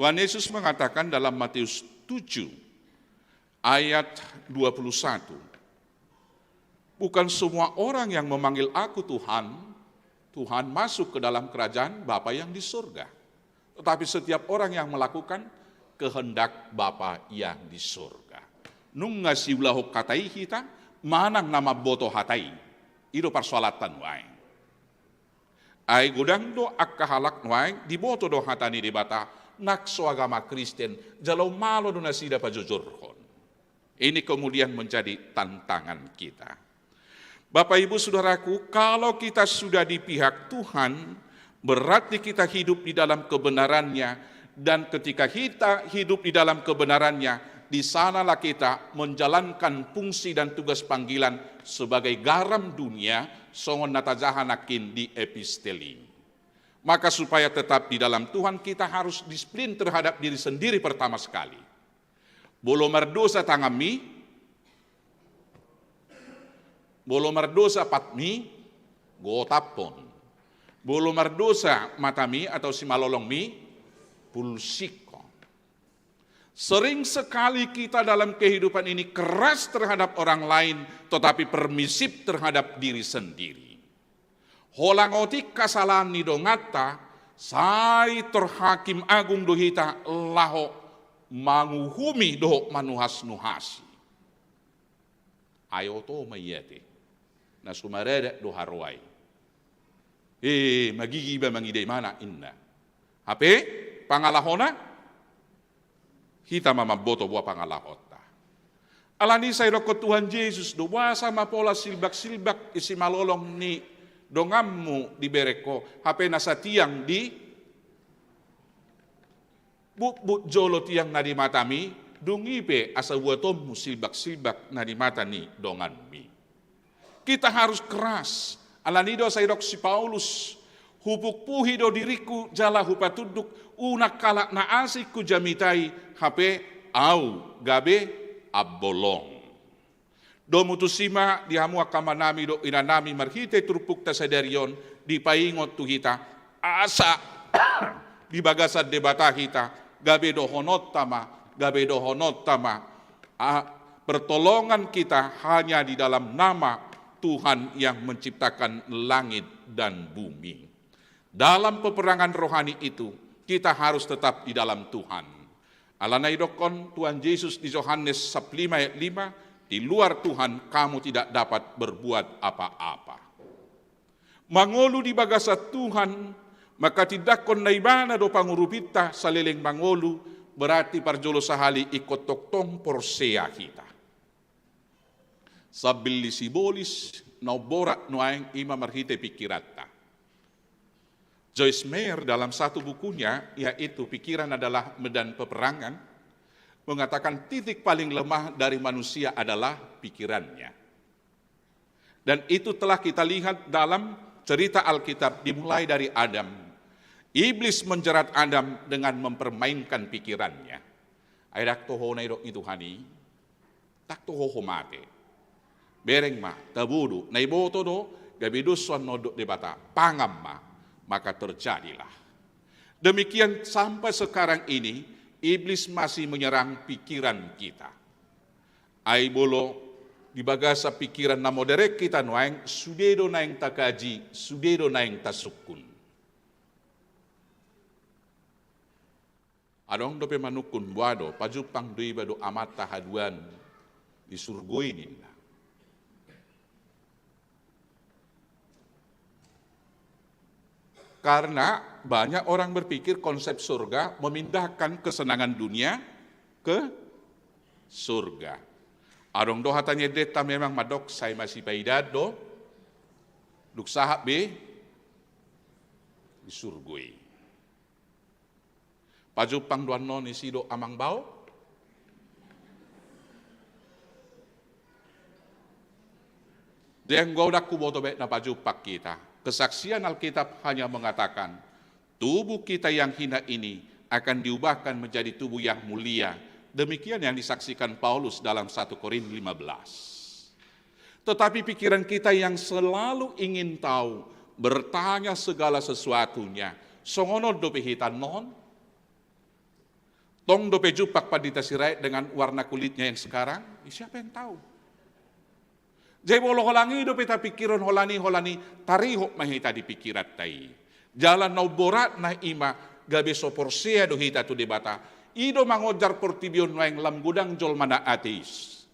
Tuhan Yesus mengatakan dalam Matius tujuh ayat dua puluh satu, "Bukan semua orang yang memanggil Aku Tuhan, Tuhan masuk ke dalam kerajaan Bapa yang di surga. Tetapi setiap orang yang melakukan kehendak Bapa yang di surga." Nunga siulahon hata i hita, manang na mamboto hata i. I do parsoalanta nuaeng. Ai godang do angka halak nuaeng diboto do hata ni Debata, nang so agama Kristen, jala umalo do nasida pajojorhon. Ini kemudian menjadi tantangan kita. Bapak, Ibu, Saudaraku, kalau kita sudah di pihak Tuhan, berarti kita hidup di dalam kebenarannya, dan ketika kita hidup di dalam kebenarannya, di sanalah kita menjalankan fungsi dan tugas panggilan sebagai garam dunia, songon na tajaha nangkin di epistel i. Maka supaya tetap di dalam Tuhan, kita harus disiplin terhadap diri sendiri pertama sekali. Molo mardosa tanganmi, molo mardosa patmi, gotaphon. Molo mardosa matami atau simalolongmi, pulsikhon. Sering sekali kita dalam kehidupan ini keras terhadap orang lain, tetapi permisif terhadap diri sendiri. Holan otik hasalaan ni donganta, sai tor hakim agung do hita laho manguhumi dohot manuhasnuhasi. Ai oto ma i ate, na so maradat do haroa i. E, magigi iba mangida imana, inna. Hape pangalahona, hita ma mamboto boha pangalahonta. Alani i sai idokkon Tuhan Jesus do, boasa ma pola silbaksilbak i simalolong ni donganmu di berengko, hape na satiang di butbut jolo tiang na di matami, dung i pe asa buatonmu silbaksilbak na di mata ni donganmi. Kita harus keras. Alani i do sai didok si Paulus, "Hupukpuhi do diringku jala hupatunduk, unang halak na asing hujamitai, hape ahu gabe ambolong." Domu tusi ma di hamu angka amanami dohot inanami marhite turpukta sadari on dipaingot tu hita, asa di bagasan Debata hita, gabe dohononta ma, gabe dohononta ma, a, pertolongan kita hanya di dalam nama Tuhan yang menciptakan langit dan bumi. Dalam peperangan rohani itu, kita harus tetap di dalam Tuhan. Alana i idokkon Tuhan Jesus di Johannes sampulu lima ayat lima, "Di luar Tuhan, kamu tidak dapat berbuat apa-apa." Mangolu di bagasan Tuhan, mangkatindangkon na Ibana do pangurupinta saleleng mangolu, berarti parjolo sahali ingkon tongtong porsea hita. Sambil di sibolis, na umborat nuaeng i ma marhite pingkiranta. Joyce Meyer dalam satu bukunya, yaitu Pikiran Adalah Medan Peperangan, mengatakan titik paling lemah dari manusia adalah pikirannya. Dan itu telah kita lihat dalam cerita Alkitab, dimulai dari Adam. Iblis menjerat Adam dengan mempermainkan pikirannya. Ai ndang toho na didok ni Tuhan i, ndang toho ho mate. Bereng ma, tabo do, na diboto do, gabe dos annon didok Debata, pangan ma, maka terjadilah. Demikian sampai sekarang ini, iblis masih menyerang pikiran kita. Ai molo di bagasan pikiran na modern hita nuaeng, sude do naeng takaji, sude do naeng tasungkun. Adong dope manungkun, boha do, pajumpang do iba dohot Amanta haduan di surgo i, ninna. Karena banyak orang berpikir konsep surga memindahkan kesenangan dunia ke surga. Adong do hata ni endenta memang mandok, sai masipaidaan do, dung sahat be di surgo i. Pajumpang do annon disi dohot amang bao. Jadi anggo au, ndang huboto baen na pajumpang hita. Kesaksian Alkitab hanya mengatakan, tubuh kita yang hina ini akan diubahkan menjadi tubuh yang mulia. Demikian yang disaksikan Paulus dalam satu Korintus lima belas. Tetapi pikiran kita yang selalu ingin tahu, bertanya segala sesuatunya, songon on dope hita annon? Tong dope jumpang Pandita Sirait dengan warna kulitnya yang sekarang? Ya, siapa yang tahu? Jadi molo holan i dope tapingkirhon holan i, holan i, tarihot ma hita di pingkiranta i. Jala na umboratna i ma, gabe so porsea do hita tu Debata. I do mangonjar portibi on nuaeng, lam godang jolma na ateis.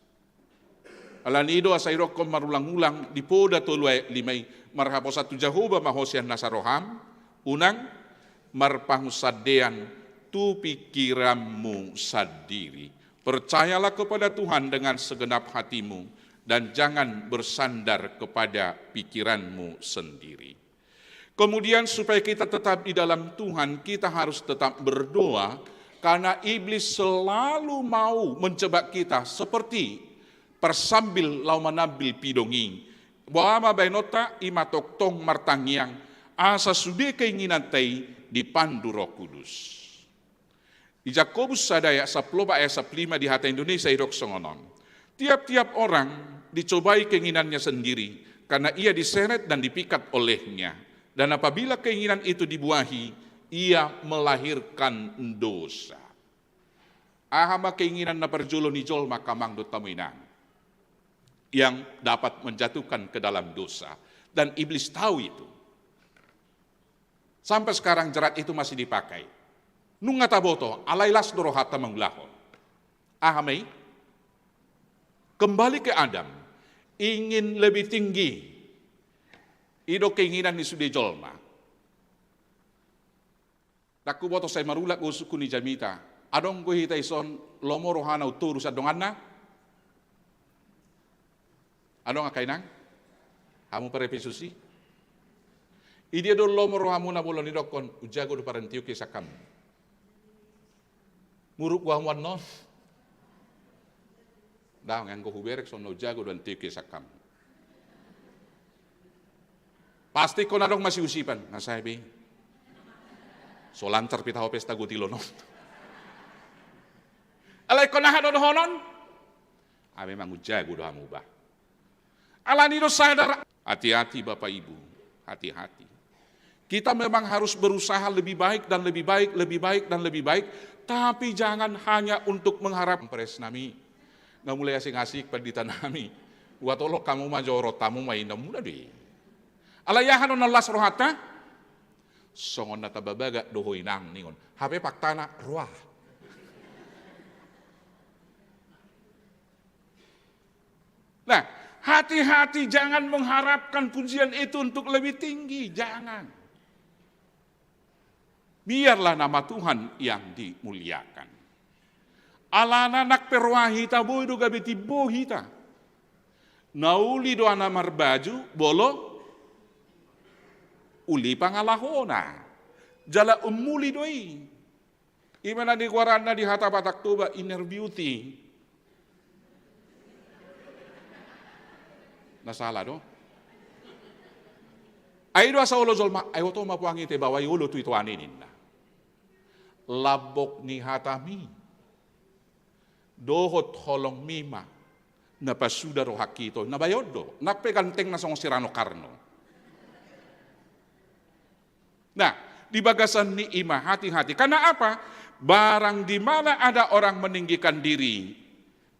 Alani i do asa didokkon marulang-ulang di Poda tolu ayat lima i, marhaposan tu Jahowa ma ho sian nasa roham, unang marpangunsandean tu pingkiranmu sandiri. Percayalah kepada Tuhan dengan segenap hatimu, dan jangan bersandar kepada pikiranmu sendiri. Kemudian, supaya kita tetap di dalam Tuhan, kita harus tetap berdoa, karena iblis selalu mau menjebak kita seperti parsambil laho manambil pidong i. Boha ma baenonta? I ma tongtong martangiang, asa sude keinginanta i dipandu Roh Kudus. Di Jakobus sada ayat sampulu opat, ayat sampulu lima di hata Indonesia didok songon on. Tiap-tiap orang dicobai keinginannya sendiri, karena ia diseret dan dipikat olehnya. Dan apabila keinginan itu dibuahi, ia melahirkan dosa. Aha ma keinginan na parjolo ni jolma, angka amang dohot hamu inang, yang dapat menjatuhkan ke dalam dosa? Dan iblis tahu itu. Sampai sekarang jerat itu masih dipakai. Nunga taboto, alai las do rohanta mangulahon. Aha ma i? Kembali ke Adam, ingin lebih tinggi. I do keinginan ni sude jolma. Ndang huboto, sai marulak do sungkun ni jamita. Adong do hita dison lomo rohana untoru sian donganna? Adong, angka inang? Hamu pare pe susi? Idia do lomo rohamuna molo nidokkon, umjago do parantiuki sian hamu? Muruk do hamu annon? Ndang, anggo huberek songon na umjago do antiuki sian hamu. Pasti ingkon adong masiusipan, nga sae be. So lancar pe taho pesta gotilon on. Alai ingkon aha do dohonon? Ah, memang umjago do hamu bah. Alani do sadar. Hati-hati Bapak Ibu, hati-hati. Kita memang harus berusaha lebih baik dan lebih baik, lebih baik dan lebih baik, tapi jangan hanya untuk mengharap. Pres nami, nga mulai asing-asing pandita nami. Ua tolong hamu ma jorot, hamu ma inna muna do i. Alai aha do na las rohanta? Songon na tababagak do ho inang ningon. Hape faktana roa. Nah, hati-hati jangan mengharapkan pujian itu untuk lebih tinggi, jangan. Biarlah nama Tuhan yang dimuliakan. Alana nang pe roa hita boi do gabe timbo hita. Na uli do anak marbaju, molo uli pangalahona. Jala ummuli do i. I ma na nigoaranna di hata Batak Toba inner beauty. Na sala do? Ai do asa olo jolma, ai oto ma puang i, te bawa i olo tu itoan i ninna. Lambok ni hatami dohot holongmi ma na pasuda rohangki, ito. Na bayo do, nang pe gantengna songon si Rano Karno. Nah, di bagasan ni i ma hati-hati. Karena apa? Barang di mana ada orang meninggikan diri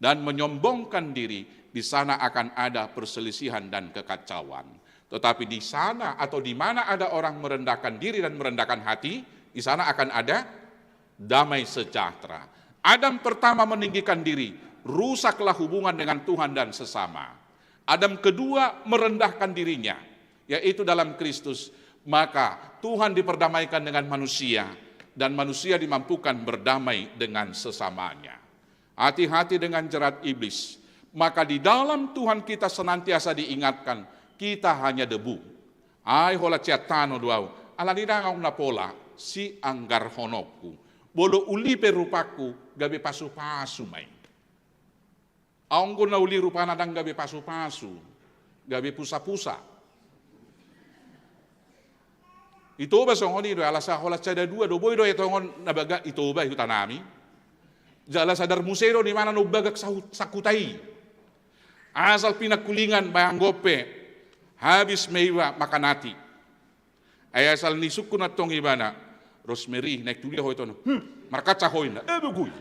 dan menyombongkan diri, di sana akan ada perselisihan dan kekacauan. Tetapi di sana atau di mana ada orang merendahkan diri dan merendahkan hati, di sana akan ada damai sejahtera. Adam pertama meninggikan diri, rusaklah hubungan dengan Tuhan dan sesama. Adam kedua merendahkan dirinya, yaitu dalam Kristus, maka Tuhan diperdamaikan dengan manusia, dan manusia dimampukan berdamai dengan sesamanya. Hati-hati dengan jerat iblis. Maka di dalam Tuhan kita senantiasa diingatkan, kita hanya debu. Ai holan sian tano do ahu, alani ndang ahu na pola sianggarhononku. Molo uli pe rupangku, gabe pasu-pasu ma i. Anggo na uli rupana ndang gabe pasu-pasu, gabe pusa-pusa. I Toba songon i do, ala sai holan sada dua do, boi do i tongon na bagak i Toba i hutanami. Jala sadar muse do nimana na umbagak sahu-, sahuta i. Asal pinangkulingan, baen anggo pe habis ma iba makan hati. Ai asal nisungkun antong ibana, Rosemary, naeng tu dia ho ito? Hmm, markaca ho inna. Eh, begogo i.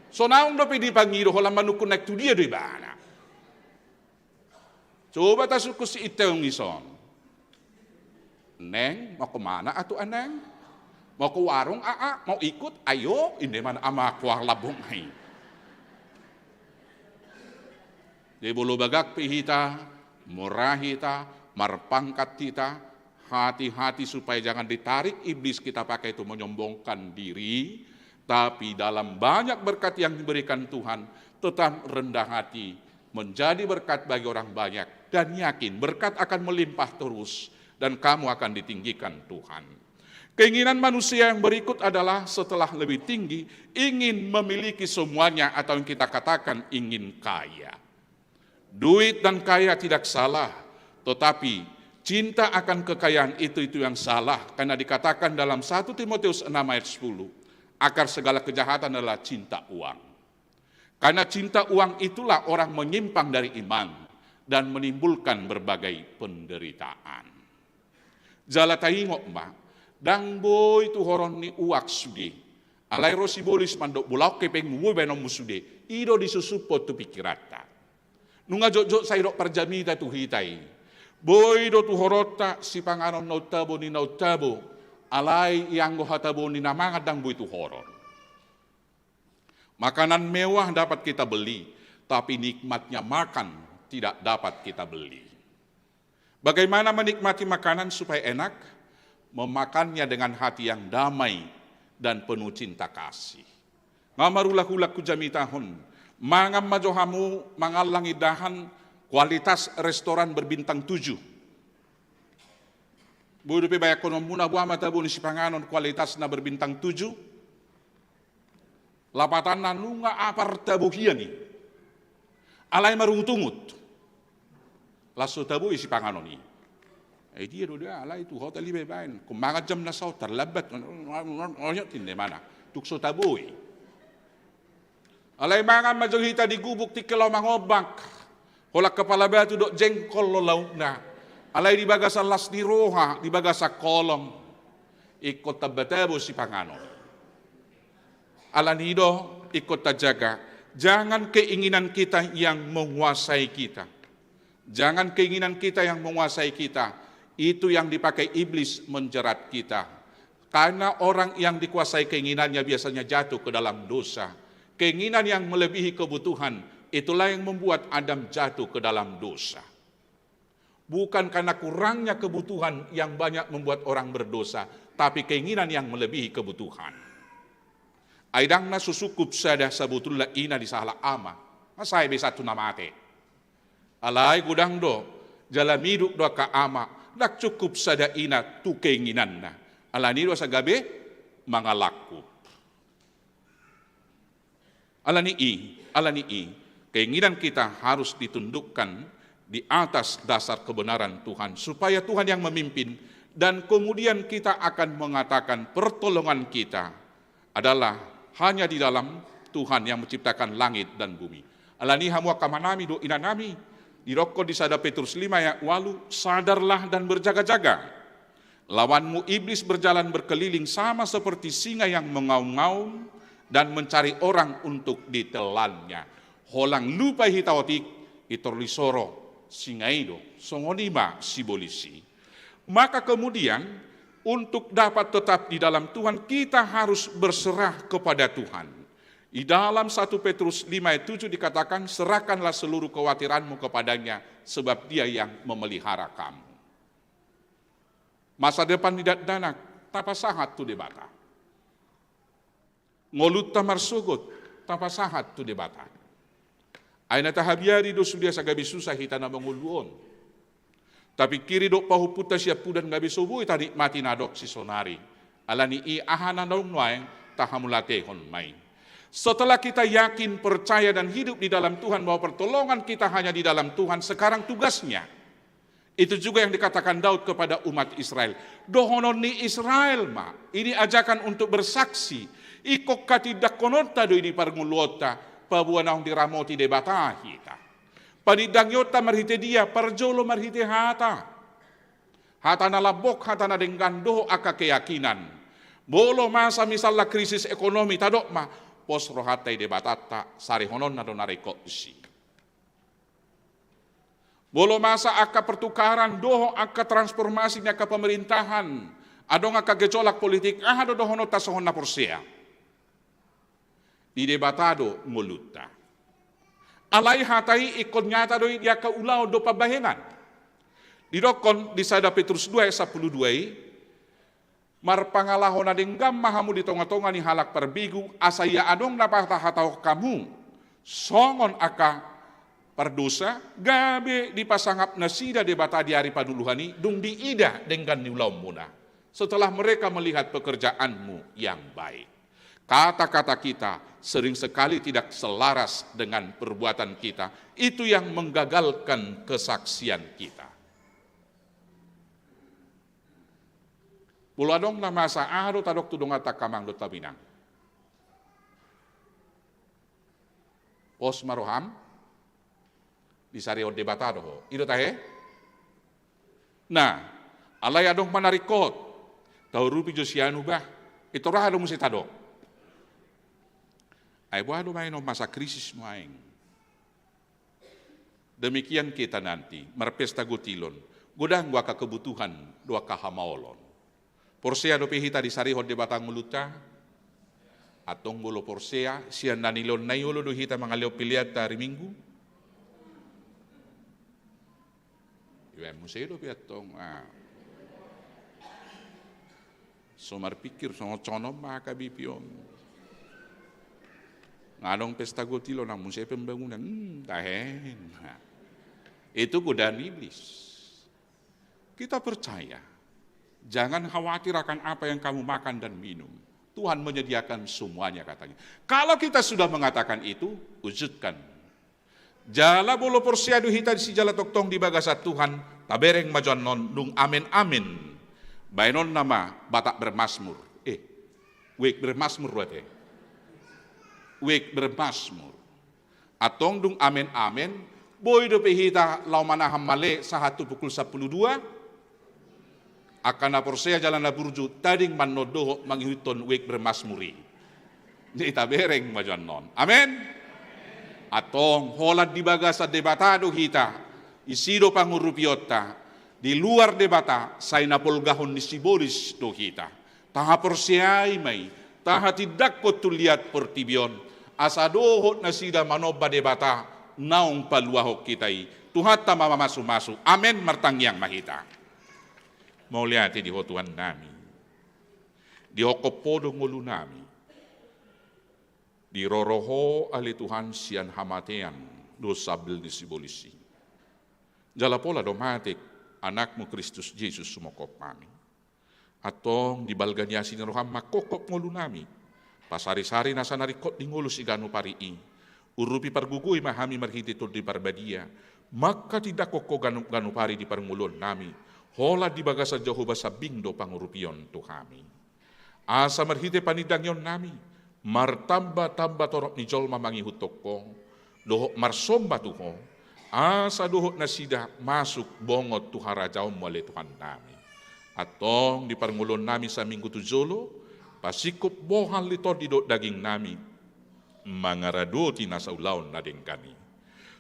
So naung dope dipangido holan manungkun naeng tu dia do ibana. Coba tasungkun si Intong i son. Neng, mau ke mana atu, Aneng? Mau ke warung, Aa? Mau ikut? Ayo, inna imana ama kuang lambung ai. Jadi molo bagak pe hita, mora hita, marpangkat hita, hati-hati supaya jangan ditarik iblis kita pakai itu menyombongkan diri, tapi dalam banyak berkat yang diberikan Tuhan, tetap rendah hati, menjadi berkat bagi orang banyak, dan yakin berkat akan melimpah terus, dan kamu akan ditinggikan Tuhan. Keinginan manusia yang berikut adalah setelah lebih tinggi, ingin memiliki semuanya atau yang kita katakan ingin kaya. Duit dan kaya tidak salah, tetapi cinta akan kekayaan itu, itu yang salah, karena dikatakan dalam satu Timotius enam ayat sepuluh, akar segala kejahatan adalah cinta uang. Karena cinta uang itulah orang menyimpang dari iman dan menimbulkan berbagai penderitaan. Jala taingot ma, ndang boi tuhoron ni uang sude. Alai ro sibolis mandok, bola on hepengmu, boi baenonmu sude. I do disusupon tu pikiranta. Nunga jotjot sai dok parjamita tu hita i. Boi do tuhoronta sipanganon na untabo, ni na untabo. Alai ianggo hatabo ni na mangan ndang boi tuhoron. Makanan mewah dapat kita beli, tapi nikmatnya makan tidak dapat kita beli. Bagaimana menikmati makanan supaya enak? Memakannya dengan hati yang damai dan penuh cinta kasih. Nga marulak-ulak hujamitahon, mangan ma jo hamu mangallang indahan kualitas restoran berbintang tujuh. Boi dope baenhononmuna boha ma tabo ni sipanganon kualitasna berbintang tujuh? Lapatanna nunga apar tabo hian i. Alai marungut-ungut. Laos so tabo i sipanganon i. Eh, dia do da, alai tu hotel i baen. Tung mangan jam na saut, tarlambat. Onyot inna imana. Tung so tabo i. Alai mangan ma jo hita di gubuk tingki laho mangombak. Holan kepala batu dohot jengkol do laukna. Alai di bagasan las ni roha, di bagasan holong. Ingkon tamba tabo sipanganon. Alani i do, ingkon tajaga. Jangan keinginan kita yang menguasai kita. Jangan keinginan kita yang menguasai kita. Itu yang dipakai iblis menjerat kita. Karena orang yang dikuasai keinginannya biasanya jatuh ke dalam dosa. Keinginan yang melebihi kebutuhan, itulah yang membuat Adam jatuh ke dalam dosa. Bukan karena kurangnya kebutuhan yang banyak membuat orang berdosa, tapi keinginan yang melebihi kebutuhan. Ai ndang na so sungkup sada sabotulna ina disahala ama, nga sae be sahat tu na mate. Alai godang do, jala miduk do angka ama, ndang sungkup sada ina tu keinginanna. Alani do asa gabe mangalangkup. Alani i, alani i, keinginan kita harus ditundukkan di atas dasar kebenaran Tuhan, supaya Tuhan yang memimpin, dan kemudian kita akan mengatakan pertolongan kita adalah hanya di dalam Tuhan yang menciptakan langit dan bumi. Alani i hamu angka amanami dohot inanami, didokkon di sada Petrus lima ayat ualu, sadarlah dan berjaga-jaga. Lawanmu iblis berjalan berkeliling sama seperti singa yang mengaum-ngaum dan mencari orang untuk ditelannya. Holan lupa hita otik, i tor disoro singa i do, songon i ma sibolis i. Maka kemudian, untuk dapat tetap di dalam Tuhan, kita harus berserah kepada Tuhan. Di dalam satu Petrus lima ayat tujuh dikatakan, serahkanlah seluruh kekhawatiranmu kepadanya, sebab dia yang memelihara kamu. Masa depan ni dakdanak, tapasahat tu Debata. Ngolunta marsogot, tapasahat tu Debata. Ai na tahabiari do sude asa gabe susa hita na mangolu on. Tapingkiri dohot pahompunta siampudan gabe so boi tanikmati na adong sisonari. Alani i aha na adong nuaeng tahamauliatehon ma i. Setelah kita yakin, percaya dan hidup di dalam Tuhan bahwa pertolongan kita hanya di dalam Tuhan, sekarang tugasnya. Itu juga yang dikatakan Daud kepada umat Israel. Dohonon ni Israel ma, ini ajakan untuk bersaksi. Ingkon hatindangkononta do i di parngoluonta, paboa naung diramoti Debata hita. Panindangionta marhite dia, parjolo marhite hata. Hata na lambok, hata na denggan dohot angka keyakinan. Molo masa misalna krisis ekonomi, tadok ma, pos rohanta di Debatanta, sarihononna do na ringkot disi. Molo masa angka pertukaran dohot angka transformasi ni angka pemerintahan, adong angka gejolak politik, aha do dohononta songon na porsea? Di Debata do ngolunta. Alai hata i ingkon nyata do i di angka ulaon dohot pambahenan. Didokkon di sada Petrus dua ayat sampulu dua i, marpangalaho na denggan ma hamu di tonga-tonga ni halak parbegu, asa ia adong na patahatahon hamu songon angka pardosa, gabe dipasangap nasida Debata di ari panuluhan i, dung diida denggan ni ulaonmuna. Setelah mereka melihat pekerjaanmu yang baik. Kata-kata kita sering sekali tidak selaras dengan perbuatan kita. Itu yang menggagalkan kesaksian kita. Molo adong na masa, aha do tadok tu donganta angka amang dohot inang? Pos ma roham, disarihon Debata do ho. I do tahe? Nah, alai adong ma na ringkot. Taurupi jo sian bah. I tor aha do muse tadok? Ai boha do bahenon masa krisis nuaeng? Demikian kita nanti, marpesta gotilon, godang do angka kebutuhan dohot angka hamaolon. Porsea dope hita disarihon Debata ngolunta? Antong molo porsea, sian na nilehon na i olo do hita mangalehon peleanta ari Minggu? Ibaen muse dope antong, ah. So marpingkir, songon, songon on ma H K B P on. Nga adong pesta gotilon, nang muse pembangunan. Hmm, tahen. Nah. Itu godaan iblis. Kita percaya. Jangan khawatir akan apa yang kamu makan dan minum. Tuhan menyediakan semuanya, katanya. Kalau kita sudah mengatakan itu, wujudkan. Jala molo porsea do hita sijala tongtong di bagasan Tuhan, tabereng ma jo annon dung amen, amen. Baenonna ma Batak bermasmur. Eh, wijk bermasmur do ate. Wijk bermasmur. Antong dung amen, amen, boi dope hita laho manahan male sahat tu pukul sampulu dua. Angka na porsea jala na burju, tading ma annon dohot mangihuthon wijk bermasmur i. Jadi tabereng ma jo annon. Amen. Antong, holan di bagasan Debata do hita, isi do pangurupionta, di luar Debata, sai na polgahon ni sibolis do hita. Tahaporseai ma i, tahatindangkon tu liat portibi on, asa dohot nasida manomba Debata naung paluahon hita i. Tuhanta ma mamasumasu. Amen, martangiang ma hita. Mauliate di Ho Tuhannami. Dihophop Ho do ngolunami. Diroro Ho ale Tuhan sian hamatean dohot sambel ni sibolis i. Jala pola do mate Anakmu Kristus Jesus sumophop hami. Antong dibalga ni asi ni roham manghophop ngolunami. Pasari-sari nasa na ringkot di ngolu siganup ari i, urupi pargogoi ma hami marhite Tondi Parbadia, manghatindanghon Ho ganup-ganup ari di parngoluonnami, holan di bagasan Jahowa sambing do pangurupion tu hami. Asa marhite panindangionnami, martamba-tamba torop ni jolma mangihuthon Ho, dohot marsomba tu Ho, asa dohot nasida masuk bongot tu harajaonmu ale Tuhannami. Antong di parngoluonnami saminggu tu jolo, pasingkop bohal ni tondi dohot dagingnami, mangaradoti nasa ulaon na denggan i.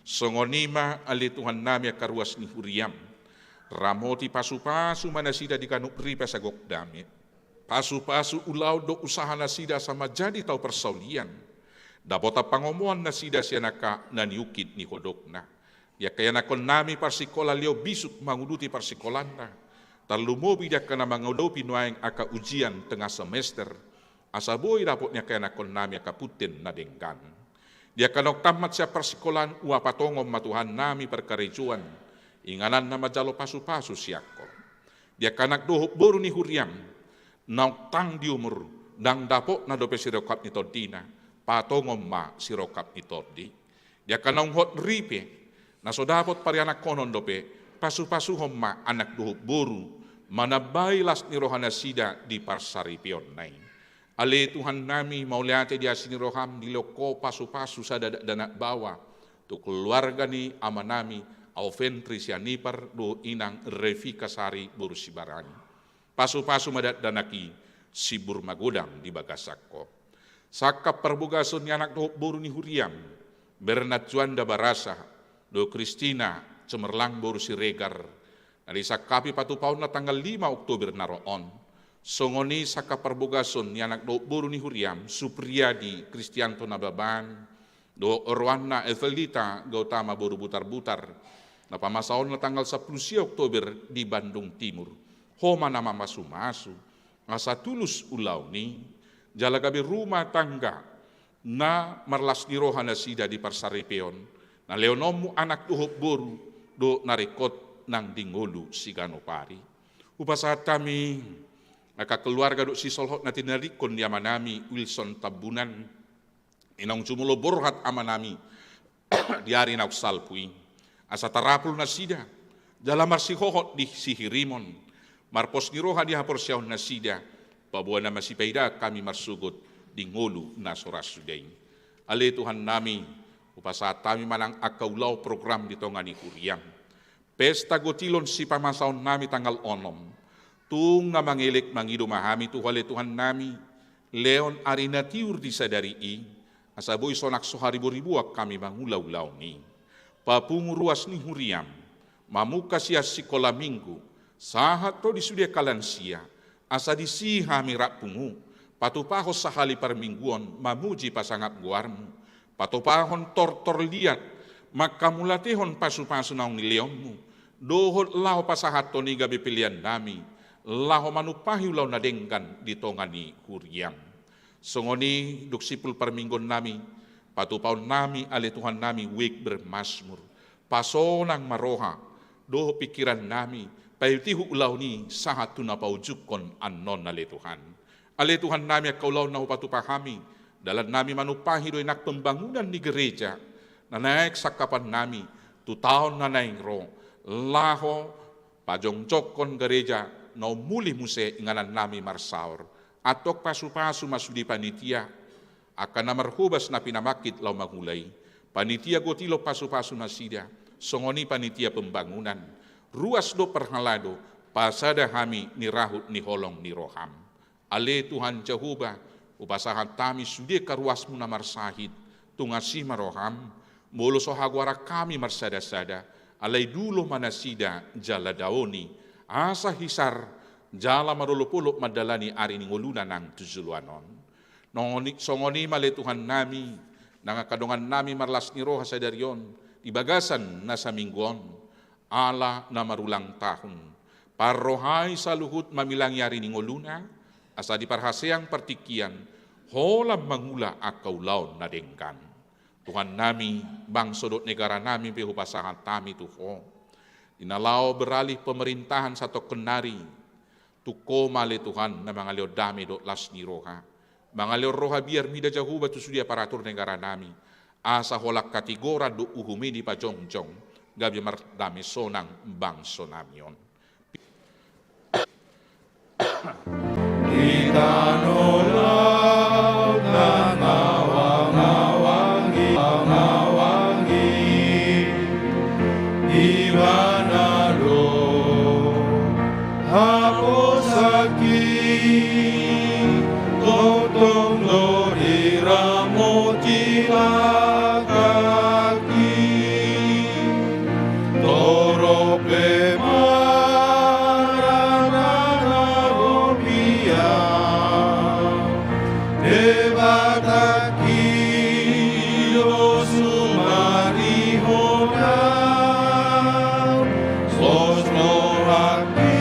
Songon i ma ale Tuhannami angka ruas ni huriam, ramoti pasu-pasu ma nasida di ganup ripe asa gok dame. Pasu-pasu ulaon dohot usaha nasida asa manjadi tau parsaulian. Dapotan pangomoan nasida sian angka na niungkit ni hodokna. Di angka ianakkonnami parsikola lehon bisuk manguduti parsikolanna. Tarlumobi di angka na mangadopi nuaeng angka ujian tengah semester. Asa boi dapot ni angka ianakkonnami angka punten na denggan. Di angka naung tammat sian parsikolaan hupatongon ma Tuhannami parkarejoan, ingananna manjalo pasu-pasu sian Ho. Di angka anak dohot boru ni huriam, naung tang di umur, ndang dapotna dope sirongkap ni tondina, patongon ma sirongkap ni tondi. Di angka naung hot ripe, na so dapot parianakhonon dope, pasu-pasuhon ma anak dohot boru, manambai las ni roha nasida di parsaripeonna i. Ale Tuhannami, mauliate di asi ni roham dilehon Ho pasu-pasu sada dakdanak baoa tu keluarga ni amanami Auventri Sianipar dohot inang Revika Sari boru Sibarani. Pasu-pasu ma dakdanak i, sibur magodang di bagasan Ho. Sangkap parbogason ni anak dohot boru ni huriam, Bernat Juanda Barasa dohot Kristina Cemerlang boru Siregar, na disangkapi patupaonna tanggal lima Oktober na ro on. Songon i sangkap parbogason ni anak dohot boru ni huriam, Supriyadi Kristianto Nababan, dohot oroanna Evelita Gautama boru Butarbutar, na pamasaonna tanggal sampulu sia Oktober di Bandung Timur. Ho ma na mamasu-masu, asa tulus ulaon i, jala gabe rumah tangga na marlas ni roha nasida di parsaripeon, na lehononmu anak dohot boru, dohot na ringkot nang di ngolu siganup ari. Hupasahat hami angka keluarga dohot sisolhot na tinadingkon ni amanami Wilson Tambunan, i naung jumolo borhat amanami di ari naung salpu i. Asa tarapul nasida, jala marsihohot di sihirimon, marpos ni roha di haporseaon nasida, paboa na masipaidaan hami marsogot di ngolu na so ra suda i. Ale Tuhannami, hupasahat hami ma nang angka ulaon program di tonga ni huriam. Pesta gotilon sipamasaonnami tanggal onom. Tung na mangelek mangido ma hami tu Ho ale Tuhannami, lehon ari na tiur di sadari i, asa boi sonang so hariboriboan hami mangula ulaon i. Papungu ruas ni huriam, mamungka sian sikola minggu, sahat ro di sude angka lansia, asa disi hami rap pungu, patupahon sahali parmingguon mamuji pasangap goarmu, patupahon tortor liat, manghamuliatehon pasu-pasu naung nilehonmu, dohot laho pasahathon i gabe peleannami, laho manumpahi ulaon na denggan di tonga ni huriam. Songon i dung simpul parmingguonnami, patupaonnami ale Tuhannami Wake Bermazmur, pasonang ma roha dohot pingkirannami, paihut-ihut ulaon i sahat tu na paujunghon annon ale Tuhan. Ale Tuhannami, angka ulaon na hupatupa hami, dalannami manumpahi do i nang pembangunan ni gereja, na naeng sangkapannami tu taon na naeng ro, laho pajongjongkon gereja na ummuli muse inganannami marsaor. Antong pasu-pasu ma sude panitia, angka na marhobas na pinamangkit laho mangula i. Panitia gotilon pasu-pasu nasida, songon i panitia pembangunan. Ruas dohot parhalado, pasada hami ni rahut ni holong ni roham. Ale Tuhan Jahowa, hupasahat hami sude angka ruasmu na marsahit, tung asi ma roham, molo so hagoaran hami marsada-sada, alai dulo ma nasida jala daoni, asa hisar, jala marolop-olop mandalani ari ni ngoluna nang tu joloan on. Nongoni-, songon i ma ale Tuhannami, nang angka dongannami marlas ni roha sadari on, di bagasan na saminggu on, ala na marulang tahun. Parrohai saluhut mamilangi ari ni ngoluna, asa diparhaseang partingkian, holan mangula angka ulaon na denggan. Tuhannami, bangso dohot negaranami pe hupasahat hami tu Ho. Di na laho beralih pemerintahan satongkin nari, tung Ho ma ale Tuhan na mangalehon dame dohot las ni roha. Mangalehon roha biar mida Jahowa tu sude aparatur negara nami, asa holan hatigoran dohot uhum i dipajongjong, gabe mardame sonang bangso nami on. Di tano laut na ngawang-ngawang i, ngawang-ngawang i, Ibana do haposan i, tongtong do diramoti laklak i. Torop pe marana na opian, Debata i do sumarihona. Sos rohangki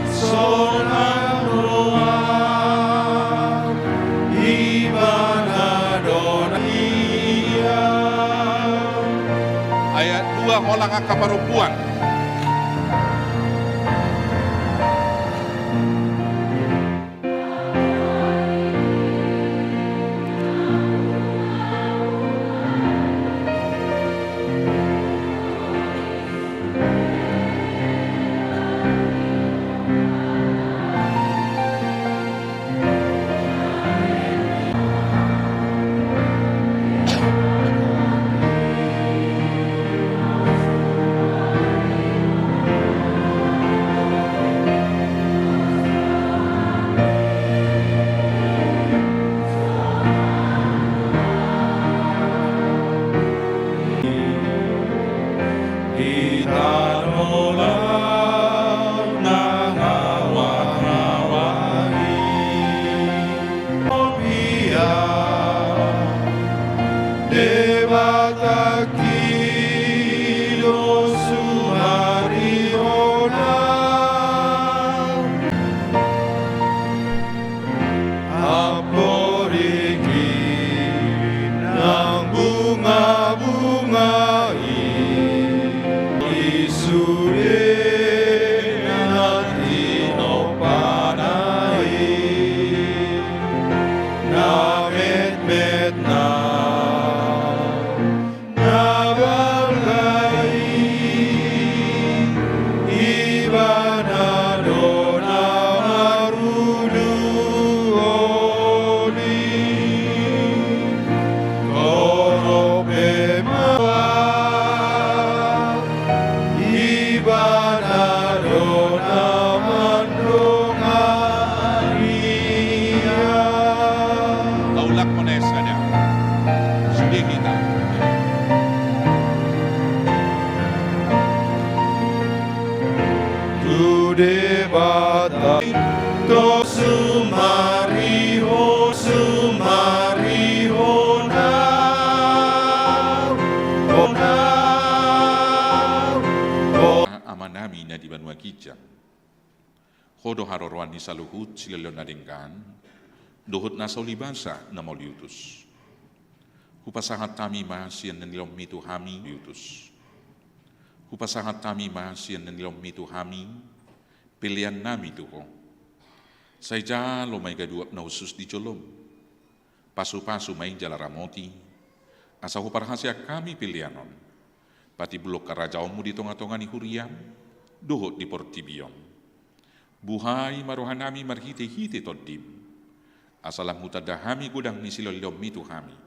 sonang roham, Ibana do na ia. Ayat dua, holan angka parompuan. Di tano laut na ngawang-ngawang i, opian, Debata i do sumarihona. Amporik i nang bunga-bunga i, i sude na tinompana i, na metmet na na balga i, Ibana do na maruduhon i. Torop pe ma, Ibana do na mandongani ia. Taulakhon esa da. Sude hita. Tu Debata i do sumariho, sumarihona. Amanami na di banua ginjang. Ho do haroroan ni saluhut silehonlehon na denggan, dohot nasa ulibasa na mauliutus. Hupasahat hami ma sian na nilehonmi tu hami, utus. Hupasahat hami ma sian na nilehonmi tu hami, pelean nami tu Ho. Sai jalo ma i ganup na hushus di jolom. Pasupasu ma i jala ramoti, asa huparhaseang hami pelean on patimbulhon harajaonmu di tongatonga ni huriam dohot di portibi on. Buhai ma rohanami marhitehite Tondim, asa lam hutanda hami godang ni silehonlehonmi tu hami,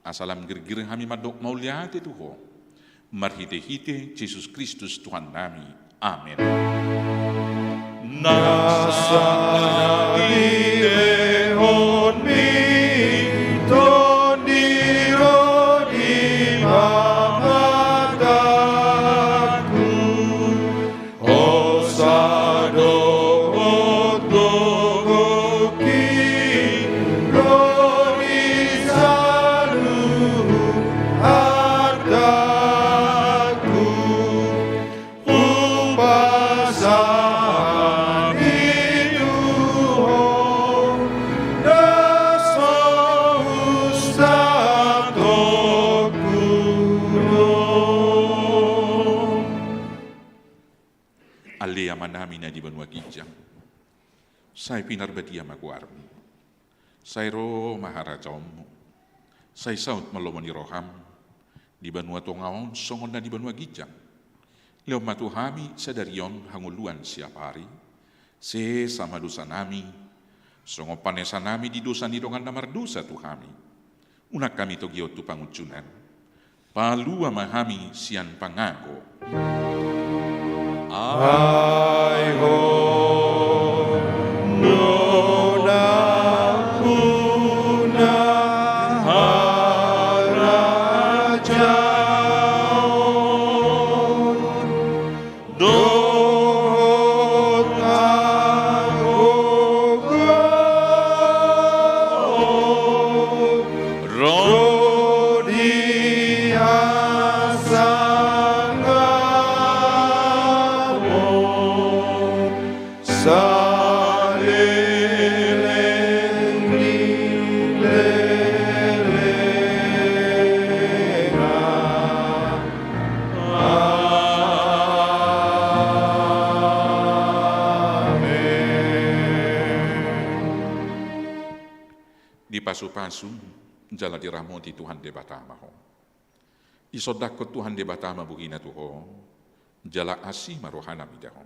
asa lam girgir hami mandok mauliate tu Ho, marhitehite Jesus Kristus Tuhannami. Amen. Nasa nilehonmi Tondi ro di pamatangku, hosa dohot gogohi ro di saluhut artangku. Hupasahat i tu Ho, das ma hustangkon. Ale Amanami na di banua ginjang, sai pinarbadia ma goarMu. Sai ro ma harajaonmu. Sai saut ma lomo ni roham di banua tonga on songon na di banua ginjang. Lehon ma tu hami sadari on hangoluan siapari. Sesa ma dosanami, songon panesanami di dosa ni dongan na mardosa tu hami. Unang hami togihon tu pangunjunan. Palua ma hami sian pangago. Ai Ho do nampuna harajaon dohot hagogoon ro di hasangapon saleleng ni lelengna. Amen. Dipasupasu jala diramoti Tuhan Debata ma ho. Disondangkon Tuhan Debata ma bohina tu ho, jala asi ma rohana mida ho.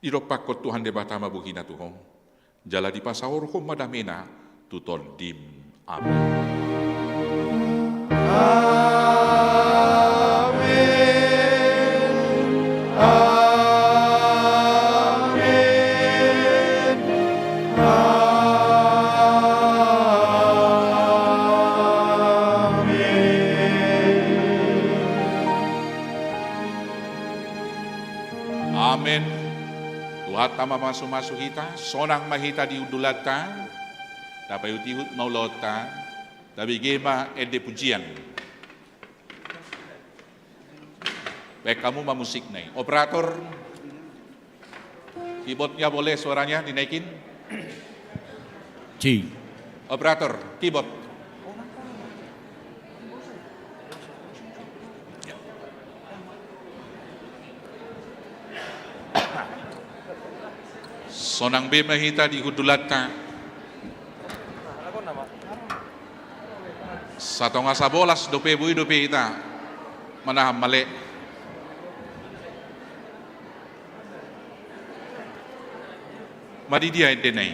Didompakkon Tuhan Debata ma bohina tu ho, jala dipasaorhon ma damena tu tondim. Amen. Amen. Amen. Amen. Amen. Tuhanta mamasumasu hita, sonang ma hita di hundulanta, tapaihutihut ma ulaonta, tabege ma ende pujian. Baen hamu ma musikna i. Operator, keyboardnya boleh suaranya dinaikin? Ci. Operator, keyboard. Sonang be ma hita di hundulanta. Satonga sabolas dope, boi dope hita manahan male. Madidia ende nai.